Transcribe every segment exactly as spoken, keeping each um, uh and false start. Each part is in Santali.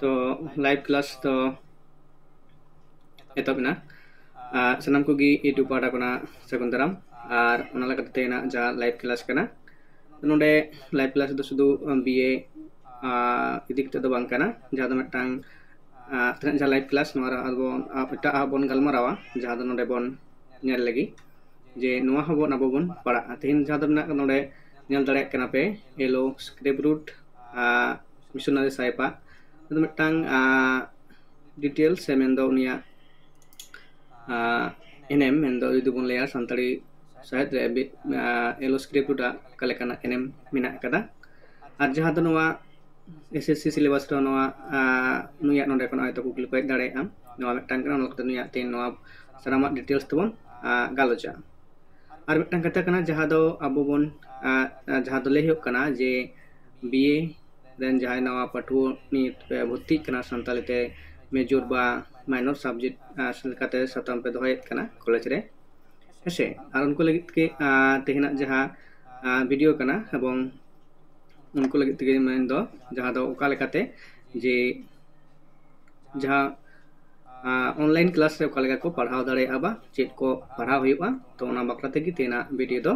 ᱛᱚ live class ᱫᱚ ᱮᱛᱚᱦᱚᱵ ᱮᱱᱟ᱾ ᱟᱨ ᱥᱟᱱᱟᱢ ᱠᱚᱜᱮ YouTube ᱯᱟᱦᱴᱟ ᱠᱷᱚᱱᱟᱜ ᱥᱟᱹᱜᱩᱱ ᱫᱟᱨᱟᱢ᱾ ᱟᱨ ᱚᱱᱟ ᱞᱮᱠᱟᱛᱮ ᱛᱮᱦᱮᱧᱟᱜ ᱡᱟᱦᱟᱸ live class ᱠᱟᱱᱟ, ᱱᱚᱰᱮ live class ᱫᱚ ᱥᱩᱫᱷᱩ BA ᱤᱫᱤ ᱠᱟᱛᱮ ᱫᱚ ᱵᱟᱝ ᱠᱟᱱᱟ, ᱡᱟᱦᱟᱸ ᱫᱚ ᱢᱤᱫᱴᱟᱝ ᱛᱤᱱᱟᱹᱜ ᱡᱟᱦᱟᱸ live class, ᱱᱚᱣᱟ ᱨᱮ ᱟᱵᱚ ᱮᱴᱟᱜ ᱟᱜ ᱵᱚᱱ ᱜᱟᱞᱢᱟᱨᱟᱣᱟ, ᱡᱟᱦᱟᱸ ᱫᱚ ᱱᱚᱰᱮ ᱵᱚᱱ ᱧᱮᱞ ᱞᱟᱹᱜᱤᱫ ᱡᱮ ᱱᱚᱣᱟ ᱦᱚᱸᱵᱚᱱ ᱟᱵᱚ ᱵᱚᱱ ᱯᱟᱲᱦᱟᱜᱼᱟ᱾ ᱛᱮᱦᱮᱧ ᱡᱟᱦᱟᱸ ᱫᱚ ᱢᱮᱱᱟᱜ ᱠᱟᱫᱟ ᱱᱚᱰᱮ, ᱧᱮᱞ ᱫᱟᱲᱮᱭᱟᱜ ᱠᱟᱱᱟ ᱯᱮ, ᱮᱞᱳ ᱥᱠᱨᱮᱯ ᱨᱩᱴ ᱢᱤᱥᱚᱱᱟᱨᱤ ᱥᱟᱭᱯᱟ, ᱱᱚᱣᱟ ᱫᱚ ᱢᱤᱫᱴᱟᱝ details ᱥᱮ ᱢᱮᱱᱫᱚ ᱩᱱᱤᱭᱟᱜ ᱮᱱᱮᱢ, ᱢᱮᱱᱫᱚ ᱡᱩᱫᱤ ᱵᱚᱱ ᱞᱟᱹᱭᱟ ᱥᱟᱱᱛᱟᱲᱤ ᱥᱟᱶᱦᱮᱫ ᱨᱮ ᱮᱞᱳ ᱥᱠᱨᱮᱯ ᱨᱩᱴ ᱟᱜ ᱚᱠᱟ ᱞᱮᱠᱟᱱᱟᱜ ᱮᱱᱮᱢ ᱢᱮᱱᱟᱜ ᱟᱠᱟᱫᱟ᱾ ᱟᱨ ᱡᱟᱦᱟᱸ ᱫᱚ ᱱᱚᱣᱟ SSC syllabus ᱨᱮ ᱱᱚᱣᱟ ᱱᱩᱭᱟᱜ ᱱᱚᱰᱮ ᱠᱷᱚᱱ ᱦᱚᱭᱛᱳ ᱠᱩᱠᱞᱤ ᱠᱚ ᱦᱮᱡ ᱫᱟᱲᱮᱭᱟᱜᱼᱟ, ᱱᱚᱣᱟ ᱢᱤᱫᱴᱟᱝ ᱠᱟᱱᱟ᱾ ᱚᱱᱟ ᱞᱮᱠᱟᱛᱮ ᱱᱩᱭᱟᱜ ᱛᱮᱦᱮᱧ ᱱᱚᱣᱟ ᱥᱟᱱᱟᱢᱟᱜ details ᱛᱮᱵᱚᱱ ᱜᱟᱞᱚᱪᱟ᱾ ᱟᱨ ᱢᱤᱫᱴᱟᱝ ᱠᱟᱛᱷᱟ ᱠᱟᱱᱟ, ᱡᱟᱦᱟᱸ ᱫᱚ ᱟᱵᱚ ᱵᱚᱱ ᱡᱟᱦᱟᱸ ᱫᱚ ᱞᱟᱹᱭ ᱦᱩᱭᱩᱜ ᱠᱟᱱᱟ ᱡᱮ BA ᱨᱮᱱ ᱡᱟᱦᱟᱸᱭ ᱱᱟᱣᱟ ᱯᱟᱹᱴᱷᱩᱣᱟᱹ ᱱᱤᱛ ᱯᱮ ᱵᱷᱚᱨᱛᱤᱜ ᱠᱟᱱᱟ, ᱥᱟᱱᱛᱟᱲᱤ ᱛᱮ major ᱵᱟ minor subject ᱞᱮᱠᱟᱛᱮ ᱥᱟᱛᱟᱢ ᱯᱮ ᱫᱚᱦᱚᱭᱮᱫ ᱠᱟᱱᱟ ᱠᱚᱞᱮᱡᱽ ᱨᱮ, ᱦᱮᱸᱥᱮ? ᱟᱨ ᱩᱱᱠᱩ ᱞᱟᱹᱜᱤᱫ ᱜᱮ ᱛᱮᱦᱮᱧᱟᱜ ᱡᱟᱦᱟᱸ video ᱠᱟᱱᱟ, ᱮᱵᱚᱝ ᱩᱱᱠᱩ ᱞᱟᱹᱜᱤᱫ ᱛᱮᱜᱮ ᱢᱮᱱᱫᱚ ᱡᱟᱦᱟᱸ ᱫᱚ ᱚᱠᱟ ᱞᱮᱠᱟᱛᱮ ᱡᱮ ᱡᱟᱦᱟᱸ online class ᱨᱮ ᱚᱠᱟ ᱞᱮᱠᱟ ᱠᱚ ᱯᱟᱲᱦᱟᱣ ᱫᱟᱲᱮᱭᱟᱜᱼᱟ ᱵᱟ ᱪᱮᱫ ᱠᱚ ᱯᱟᱲᱦᱟᱣ ᱦᱩᱭᱩᱜᱼᱟ, ᱛᱚ ᱚᱱᱟ ᱵᱟᱠᱷᱨᱟ ᱛᱮᱜᱮ ᱛᱮᱦᱮᱧᱟᱜ video ᱫᱚ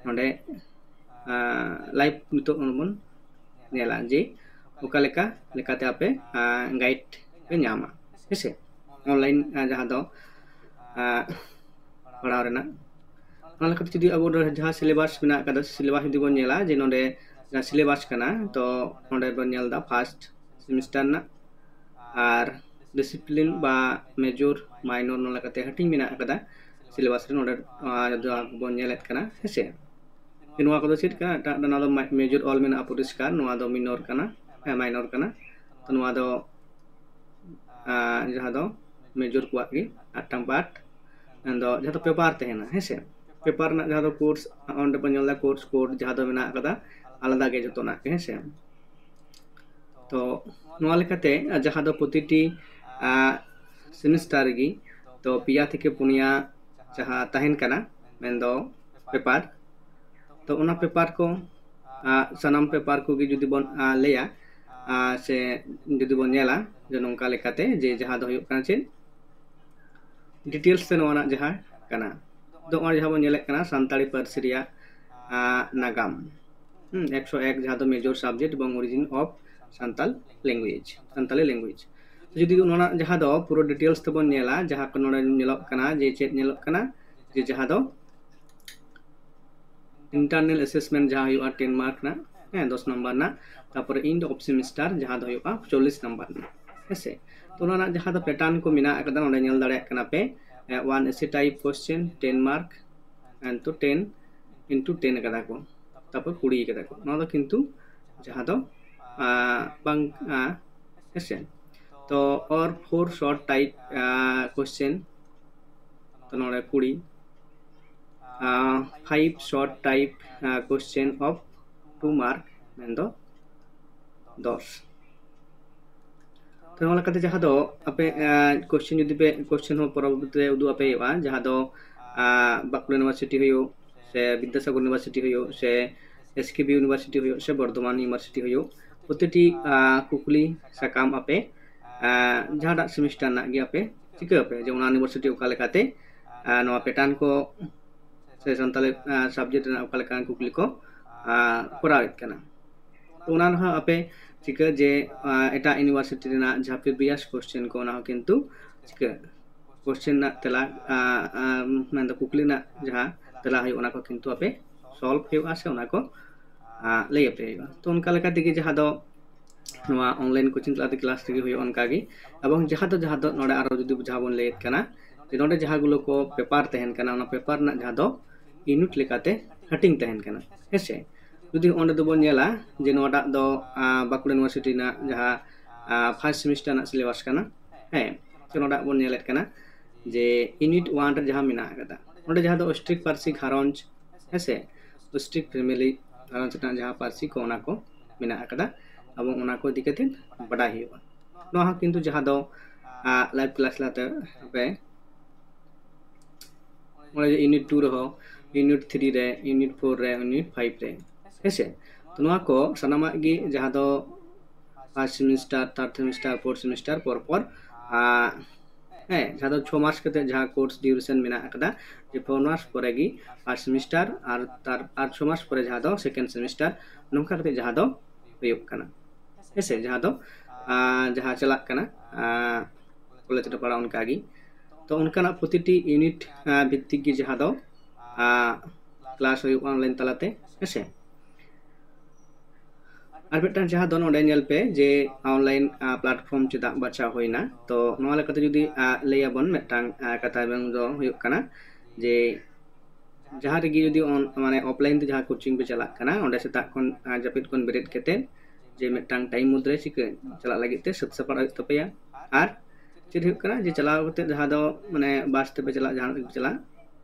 ᱱᱚᱰᱮ live ᱱᱤᱛᱚᱜ ᱵᱚᱱ ᱧᱮᱞᱟ ᱡᱮ ᱚᱠᱟ ᱞᱮᱠᱟ ᱞᱮᱠᱟᱛᱮ ᱟᱯᱮ guide ᱯᱮ ᱧᱟᱢᱟ, ᱦᱮᱸᱥᱮ? online ᱡᱟᱦᱟᱸ ᱫᱚ ᱯᱟᱲᱦᱟᱣ ᱨᱮᱱᱟᱜ᱾ ᱚᱱᱟ ᱞᱮᱠᱟᱛᱮ ᱡᱩᱫᱤ ᱟᱵᱚ ᱡᱟᱦᱟᱸ syllabus ᱢᱮᱱᱟᱜ ᱟᱠᱟᱫᱟ, syllabus ᱡᱩᱫᱤ ᱵᱚᱱ ᱧᱮᱞᱟ ᱡᱮ ᱱᱚᱰᱮ ᱡᱟᱦᱟᱸ syllabus ᱠᱟᱱᱟ, ᱛᱚ ᱱᱚᱰᱮ ᱵᱚᱱ ᱧᱮᱞ ᱮᱫᱟ first semester ᱨᱮᱱᱟᱜ, ᱟᱨ discipline ᱵᱟ major minor ᱱᱚᱣᱟ ᱞᱮᱠᱟᱛᱮ ᱦᱟᱹᱴᱤᱧ ᱢᱮᱱᱟᱜ ᱟᱠᱟᱫᱟ syllabus ᱨᱮ᱾ ᱱᱚᱰᱮ ᱡᱟᱦᱟᱸ ᱵᱚᱱ ᱧᱮᱞᱮᱫ ᱠᱟᱱᱟ, ᱦᱮᱸᱥᱮ? ᱱᱚᱣᱟ ᱠᱚᱫᱚ ᱪᱮᱫ ᱠᱟᱱᱟ? ᱮᱴᱟᱜ ᱱᱚᱣᱟ ᱫᱚ major ᱚᱞ ᱢᱮᱱᱟᱜᱼᱟ ᱯᱚᱨᱤᱥᱠᱟᱨ, ᱱᱚᱣᱟ ᱫᱚ minor ᱠᱟᱱᱟ, ᱦᱮᱸ minor ᱠᱟᱱᱟ᱾ ᱛᱚ ᱱᱚᱣᱟ ᱫᱚ ᱡᱟᱦᱟᱸ ᱫᱚ major ᱠᱚᱣᱟᱜ ᱜᱮ ᱢᱤᱫᱴᱟᱝ part, ᱢᱮᱱᱫᱚ ᱡᱟᱦᱟᱸ ᱫᱚ paper ᱛᱟᱦᱮᱱᱟ, ᱦᱮᱸᱥᱮ? paper ᱨᱮᱱᱟᱜ ᱡᱟᱦᱟᱸ ᱫᱚ course, ᱚᱸᱰᱮ ᱵᱚᱱ ᱧᱮᱞ ᱮᱫᱟ course code ᱡᱟᱦᱟᱸ ᱫᱚ ᱢᱮᱱᱟᱜ ᱟᱠᱟᱫᱟ ᱟᱞᱟᱫᱟ ᱜᱮ ᱡᱚᱛᱚᱱᱟᱜ ᱜᱮ, ᱦᱮᱸᱥᱮ? ᱛᱚ ᱱᱚᱣᱟ ᱞᱮᱠᱟᱛᱮ ᱡᱟᱦᱟᱸ ᱫᱚ ᱯᱨᱚᱛᱤᱴᱤ semester ᱨᱮᱜᱮ ᱛᱚ ᱯᱮᱭᱟ ᱛᱷᱮᱠᱮ ᱯᱩᱱᱭᱟ ᱡᱟᱦᱟᱸ ᱛᱟᱦᱮᱱ ᱠᱟᱱᱟ, ᱢᱮᱱᱫᱚ paper, ᱛᱚ ᱚᱱᱟ paper ᱠᱚ ᱥᱟᱱᱟᱢ paper ᱠᱚᱜᱮ ᱡᱩᱫᱤ ᱵᱚᱱ ᱞᱟᱹᱭᱟ, ᱟᱨ ᱥᱮ ᱡᱩᱫᱤ ᱵᱚᱱ ᱧᱮᱞᱟ ᱡᱮ ᱱᱚᱝᱠᱟ ᱞᱮᱠᱟᱛᱮ ᱡᱮ ᱡᱟᱦᱟᱸ ᱫᱚ ᱦᱩᱭᱩᱜ ᱠᱟᱱᱟ ᱪᱮᱫ, details ᱛᱮ ᱱᱚᱣᱟ ᱨᱮᱱᱟᱜ ᱡᱟᱦᱟᱸ ᱠᱟᱱᱟ, ᱫᱚ ᱱᱚᱜᱼᱚᱭ ᱡᱟᱦᱟᱸ ᱵᱚᱱ ᱧᱮᱞᱮᱫ ᱠᱟᱱᱟ ᱥᱟᱱᱛᱟᱲᱤ ᱯᱟᱹᱨᱥᱤ ᱨᱮᱭᱟᱜ ᱟᱸ, ᱱᱟᱜᱟᱢ, ᱦᱩᱸ, ᱮᱠᱥᱚ ᱮᱠ, ᱡᱟᱦᱟᱸ ᱫᱚ major subject ᱮᱵᱚᱝ origin of Santal language, Santali language᱾ ᱡᱩᱫᱤ ᱱᱚᱣᱟ ᱡᱟᱦᱟᱸ ᱫᱚ ᱯᱩᱨᱟᱹ details ᱛᱮᱵᱚᱱ ᱧᱮᱞᱟ, ᱡᱟᱦᱟᱸ ᱠᱚ ᱱᱚᱰᱮ ᱧᱮᱞᱚᱜ ᱠᱟᱱᱟ ᱡᱮ ᱪᱮᱫ ᱧᱮᱞᱚᱜ ᱠᱟᱱᱟ, ᱡᱮ ᱡᱟᱦᱟᱸ ᱫᱚ internal assessment ᱡᱟᱦᱟᱸ ᱦᱩᱭᱩᱜᱼᱟ ten mark ᱨᱮᱱᱟᱜ, ᱦᱮᱸ, ᱫᱚᱥ ᱱᱟᱢᱵᱟᱨ ᱨᱮᱱᱟᱜ, ᱛᱟᱨᱯᱚᱨᱮ end of semester ᱡᱟᱦᱟᱸ ᱫᱚ ᱦᱩᱭᱩᱜᱼᱟ ᱪᱚᱞᱞᱤᱥ ᱱᱟᱢᱵᱟᱨ ᱨᱮᱱᱟᱜ, ᱦᱮᱸ ᱥᱮ᱾ ᱛᱚ ᱚᱱᱟ ᱨᱮᱱᱟᱜ ᱡᱟᱦᱟᱸ ᱫᱚ pattern ᱠᱚ ᱢᱮᱱᱟᱜ ᱟᱠᱟᱫᱟ, ᱱᱚᱰᱮ ᱧᱮᱞ ᱫᱟᱲᱮᱭᱟᱜ ᱠᱟᱱᱟ ᱯᱮ, ᱮ, one essay type question, ten mark, and ᱛᱚ ten into ten ᱟᱠᱟᱫᱟ ᱠᱚ, ᱛᱟᱨᱯᱚᱨ ᱠᱩᱲᱤ ᱟᱠᱟᱫᱟ ᱠᱚ᱾ ᱱᱚᱣᱟ ᱫᱚ ᱠᱤᱱᱛᱩ ᱡᱟᱦᱟᱸ ᱫᱚ, ᱟ, ᱵᱟᱝ, ᱟ, ᱦᱮᱸ ᱥᱮ᱾ ᱛᱚ or four short type, ᱟ, question, ᱛᱚ ᱱᱚᱰᱮ ᱠᱩᱲᱤ, ᱟ, five short type, ᱟ, question of two mark, ᱢᱮᱱᱫᱚ ᱫᱚᱥ᱾ ᱛᱚ ᱱᱚᱣᱟ ᱞᱮᱠᱟᱛᱮ ᱡᱟᱦᱟᱸ ᱫᱚ ᱟᱯᱮ, ᱟ, question ᱡᱩᱫᱤ ᱯᱮ, question ᱦᱚᱸ ᱯᱚᱨᱚᱵᱚᱨᱛᱤ ᱨᱮ ᱩᱫᱩᱜ ᱟᱯᱮ ᱦᱩᱭᱩᱜᱼᱟ, ᱡᱟᱦᱟᱸ ᱫᱚ, ᱟ, ᱵᱟᱸᱠᱩᱲᱟ university ᱦᱩᱭᱩᱜ, ᱥᱮ ᱵᱤᱫᱽᱫᱟᱥᱟᱜᱚᱨ university ᱦᱩᱭᱩᱜ, ᱥᱮ S K B university ᱦᱩᱭᱩᱜ, ᱥᱮ ᱵᱚᱨᱫᱷᱚᱢᱟᱱ university ᱦᱩᱭᱩᱜ, ᱯᱨᱚᱛᱤᱴᱤ, ᱟ, ᱠᱩᱠᱞᱤ ᱥᱟᱠᱟᱢ ᱟᱯᱮ, ᱟ, ᱡᱟᱦᱟᱸᱴᱟᱜ semester ᱨᱮᱱᱟᱜ ᱜᱮ ᱟᱯᱮ ᱪᱤᱠᱟᱹ ᱟᱯᱮ ᱡᱮ ᱚᱱᱟ university ᱚᱠᱟ ᱞᱮᱠᱟᱛᱮ, ᱟ, ᱱᱚᱣᱟ pattern ᱠᱚ ᱥᱮ ᱥᱟᱱᱛᱟᱲᱤ, ᱟ, subject ᱨᱮᱱᱟᱜ ᱚᱠᱟ ᱞᱮᱠᱟᱱ ᱠᱩᱠᱞᱤ ᱠᱚ, ᱟ, ᱠᱚᱨᱟᱣᱮᱫ ᱠᱟᱱᱟ᱾ ᱛᱚ ᱚᱱᱟ ᱨᱮᱦᱚᱸ ᱟᱯᱮ ᱪᱤᱠᱟᱹ ᱡᱮ, ᱟ, ᱮᱴᱟᱜ university ᱨᱮᱱᱟᱜ ᱡᱟᱦᱟᱸ previous question ᱠᱚ, ᱚᱱᱟ ᱦᱚᱸ ᱠᱤᱱᱛᱩ ᱪᱤᱠᱟᱹ question ᱨᱮᱱᱟᱜ ᱛᱮᱞᱟ, ᱟ, ᱟ, ᱢᱮᱱᱫᱚ ᱠᱩᱠᱞᱤ ᱨᱮᱱᱟᱜ ᱡᱟᱦᱟᱸ ᱛᱮᱞᱟ ᱦᱩᱭᱩᱜ, ᱚᱱᱟ ᱠᱚ ᱠᱤᱱᱛᱩ ᱟᱯᱮ solve ᱦᱩᱭᱩᱜᱼᱟ ᱥᱮ ᱚᱱᱟ ᱠᱚ, ᱟ, ᱞᱟᱹᱭ ᱟᱯᱮ ᱦᱩᱭᱩᱜᱼᱟ᱾ ᱛᱚ ᱚᱱᱠᱟ ᱞᱮᱠᱟ ᱛᱮᱜᱮ ᱡᱟᱦᱟᱸ ᱫᱚ ᱱᱚᱣᱟ online coaching ᱛᱟᱞᱟᱛᱮ class ᱨᱮᱜᱮ ᱦᱩᱭᱩᱜᱼᱟ ᱚᱱᱠᱟᱜᱮ᱾ ᱮᱵᱚᱝ ᱡᱟᱦᱟᱸ ᱫᱚ, ᱡᱟᱦᱟᱸ ᱫᱚ ᱱᱚᱰᱮ ᱟᱨᱚ ᱡᱩᱫᱤ ᱡᱟᱦᱟᱸ ᱵᱚᱱ ᱞᱟᱹᱭᱮᱫ ᱠᱟᱱᱟ, ᱡᱮ ᱱᱚᱰᱮ ᱡᱟᱦᱟᱸ ᱜᱩᱞᱳ ᱠᱚ paper ᱛᱟᱦᱮᱱ ᱠᱟᱱᱟ, ᱚᱱᱟ paper ᱨᱮᱱᱟᱜ ᱡᱟᱦᱟᱸ ᱫᱚ unit ᱞᱮᱠᱟᱛᱮ ᱦᱟᱹᱴᱤᱧ ᱛᱟᱦᱮᱱ ᱠᱟᱱᱟ, ᱦᱮᱸ ᱥᱮ᱾ ᱡᱩᱫᱤ ᱚᱸᱰᱮ ᱫᱚᱵᱚᱱ ᱧᱮᱞᱟ ᱡᱮ ᱱᱚᱣᱟᱴᱟᱜ ᱫᱚ, ᱟ, ᱵᱟᱸᱠᱩᱲᱟ university ᱨᱮᱱᱟᱜ ᱡᱟᱦᱟᱸ, ᱟ, first semester ᱨᱮᱱᱟᱜ syllabus ᱠᱟᱱᱟ, ᱦᱮᱸ, ᱛᱚ ᱱᱚᱰᱮ ᱵᱚᱱ ᱧᱮᱞᱮᱫ ᱠᱟᱱᱟ ᱡᱮ unit one ᱨᱮ ᱡᱟᱦᱟᱸ ᱢᱮᱱᱟᱜ ᱟᱠᱟᱫᱟ, ᱚᱸᱰᱮ ᱡᱟᱦᱟᱸ ᱫᱚ ᱚᱥᱴᱨᱤᱠ ᱯᱟᱹᱨᱥᱤ ᱜᱷᱟᱨᱚᱸᱡᱽ, ᱦᱮᱸ ᱥᱮ, ᱚᱥᱴᱨᱤᱠ family ᱜᱷᱟᱨᱚᱸᱡᱽ ᱨᱮᱱᱟᱜ ᱡᱟᱦᱟᱸ ᱯᱟᱹᱨᱥᱤ ᱠᱚ, ᱚᱱᱟ ᱠᱚ ᱢᱮᱱᱟᱜ ᱟᱠᱟᱫᱟ, ᱮᱵᱚᱝ ᱚᱱᱟ ᱠᱚ ᱤᱫᱤ ᱠᱟᱛᱮ ᱵᱟᱰᱟᱭ ᱦᱩᱭᱩᱜᱼᱟ᱾ ᱱᱚᱣᱟ ᱦᱚᱸ ᱠᱤᱱᱛᱩ ᱡᱟᱦᱟᱸ ᱫᱚ, ᱟ, live class ᱛᱟᱞᱟᱛᱮ ᱟᱯᱮ ᱚᱱᱮ ᱡᱮ unit two ᱨᱮᱦᱚᱸ, unit three ᱨᱮ, unit four ᱨᱮ, unit five ᱨᱮ, ᱦᱮᱸ ᱥᱮ? ᱛᱚ ᱱᱚᱣᱟ ᱠᱚ ᱥᱟᱱᱟᱢᱟᱜ ᱜᱮ ᱡᱟᱦᱟᱸ ᱫᱚ first semester, third semester, fourth semester ᱯᱚᱨ ᱯᱚᱨ, ᱟᱨ ᱦᱮᱸ, ᱡᱟᱦᱟᱸ ᱫᱚ ᱪᱷᱚ ᱢᱟᱥ ᱠᱟᱛᱮ ᱡᱟᱦᱟᱸ course duration ᱢᱮᱱᱟᱜ ᱟᱠᱟᱫᱟ, ᱡᱮ four ᱢᱟᱥ ᱯᱚᱨᱮ ᱜᱮ first semester ᱟᱨ ᱛᱟᱨ ᱟᱨ ᱪᱷᱚ ᱢᱟᱥ ᱯᱚᱨᱮ ᱡᱟᱦᱟᱸ ᱫᱚ second semester, ᱱᱚᱝᱠᱟ ᱠᱟᱛᱮ ᱡᱟᱦᱟᱸ ᱫᱚ ᱦᱩᱭᱩᱜ ᱠᱟᱱᱟ᱾ ᱦᱮᱸᱥᱮ, ᱡᱟᱦᱟᱸ ᱫᱚ ᱟᱨ ᱡᱟᱦᱟᱸ ᱪᱟᱞᱟᱜ ᱠᱟᱱᱟ ᱠᱚᱞᱮᱡᱽ ᱨᱮ ᱯᱟᱲᱦᱟᱣ ᱚᱱᱠᱟ ᱜᱮ᱾ ᱛᱚ ᱚᱱᱠᱟᱱᱟᱜ ᱯᱨᱚᱛᱤᱴᱤ unit ᱵᱷᱤᱛᱛᱤᱠ ᱜᱮ ᱡᱟᱦᱟᱸ ᱫᱚ class ᱦᱩᱭᱩᱜᱼᱟ online ᱛᱟᱞᱟᱛᱮ, ᱦᱮᱸᱥᱮ᱾ ᱟᱨ ᱢᱤᱫᱴᱟᱝ ᱡᱟᱦᱟᱸ ᱫᱚ ᱱᱚᱰᱮ ᱧᱮᱞ ᱯᱮ ᱡᱮ online platform ᱪᱮᱫᱟᱜ ᱵᱟᱪᱷᱟᱣ ᱦᱩᱭᱱᱟ᱾ ᱛᱚ ᱱᱚᱣᱟ ᱞᱮᱠᱟᱛᱮ ᱡᱩᱫᱤ ᱞᱟᱹᱭᱟᱵᱚᱱ, ᱢᱤᱫᱴᱟᱝ ᱠᱟᱛᱷᱟ ᱫᱚ ᱦᱩᱭᱩᱜ ᱠᱟᱱᱟ ᱡᱮ ᱡᱟᱦᱟᱸ ᱨᱮᱜᱮ ᱡᱩᱫᱤ on-, ᱢᱟᱱᱮ offline ᱛᱮ ᱡᱟᱦᱟᱸ coaching ᱯᱮ ᱪᱟᱞᱟᱜ ᱠᱟᱱᱟ, ᱚᱸᱰᱮ ᱥᱮᱛᱟᱜ ᱠᱷᱚᱱ ᱡᱟᱹᱯᱤᱫ ᱠᱷᱚᱱ ᱵᱮᱨᱮᱫ ᱠᱟᱛᱮ ᱡᱮ ᱢᱤᱫᱴᱟᱝ time ᱢᱩᱫᱽᱨᱮ ᱪᱤᱠᱟᱹ ᱪᱟᱞᱟᱜ ᱞᱟᱹᱜᱤᱫ ᱛᱮ ᱥᱟᱹᱛ ᱥᱟᱯᱲᱟᱣ ᱦᱩᱭᱩᱜ ᱛᱟᱯᱮᱭᱟ᱾ ᱟᱨ ᱪᱮᱫ ᱦᱩᱭᱩᱜ ᱠᱟᱱᱟ ᱡᱮ ᱪᱟᱞᱟᱣ ᱠᱟᱛᱮ ᱡᱟᱦᱟᱸ ᱫᱚ ᱢᱟᱱᱮ bus ᱛᱮᱯᱮ ᱪᱟᱞᱟᱜ, ᱡᱟᱦᱟᱸ ᱨᱮᱜᱮ ᱯᱮ ᱪᱟᱞᱟᱜ,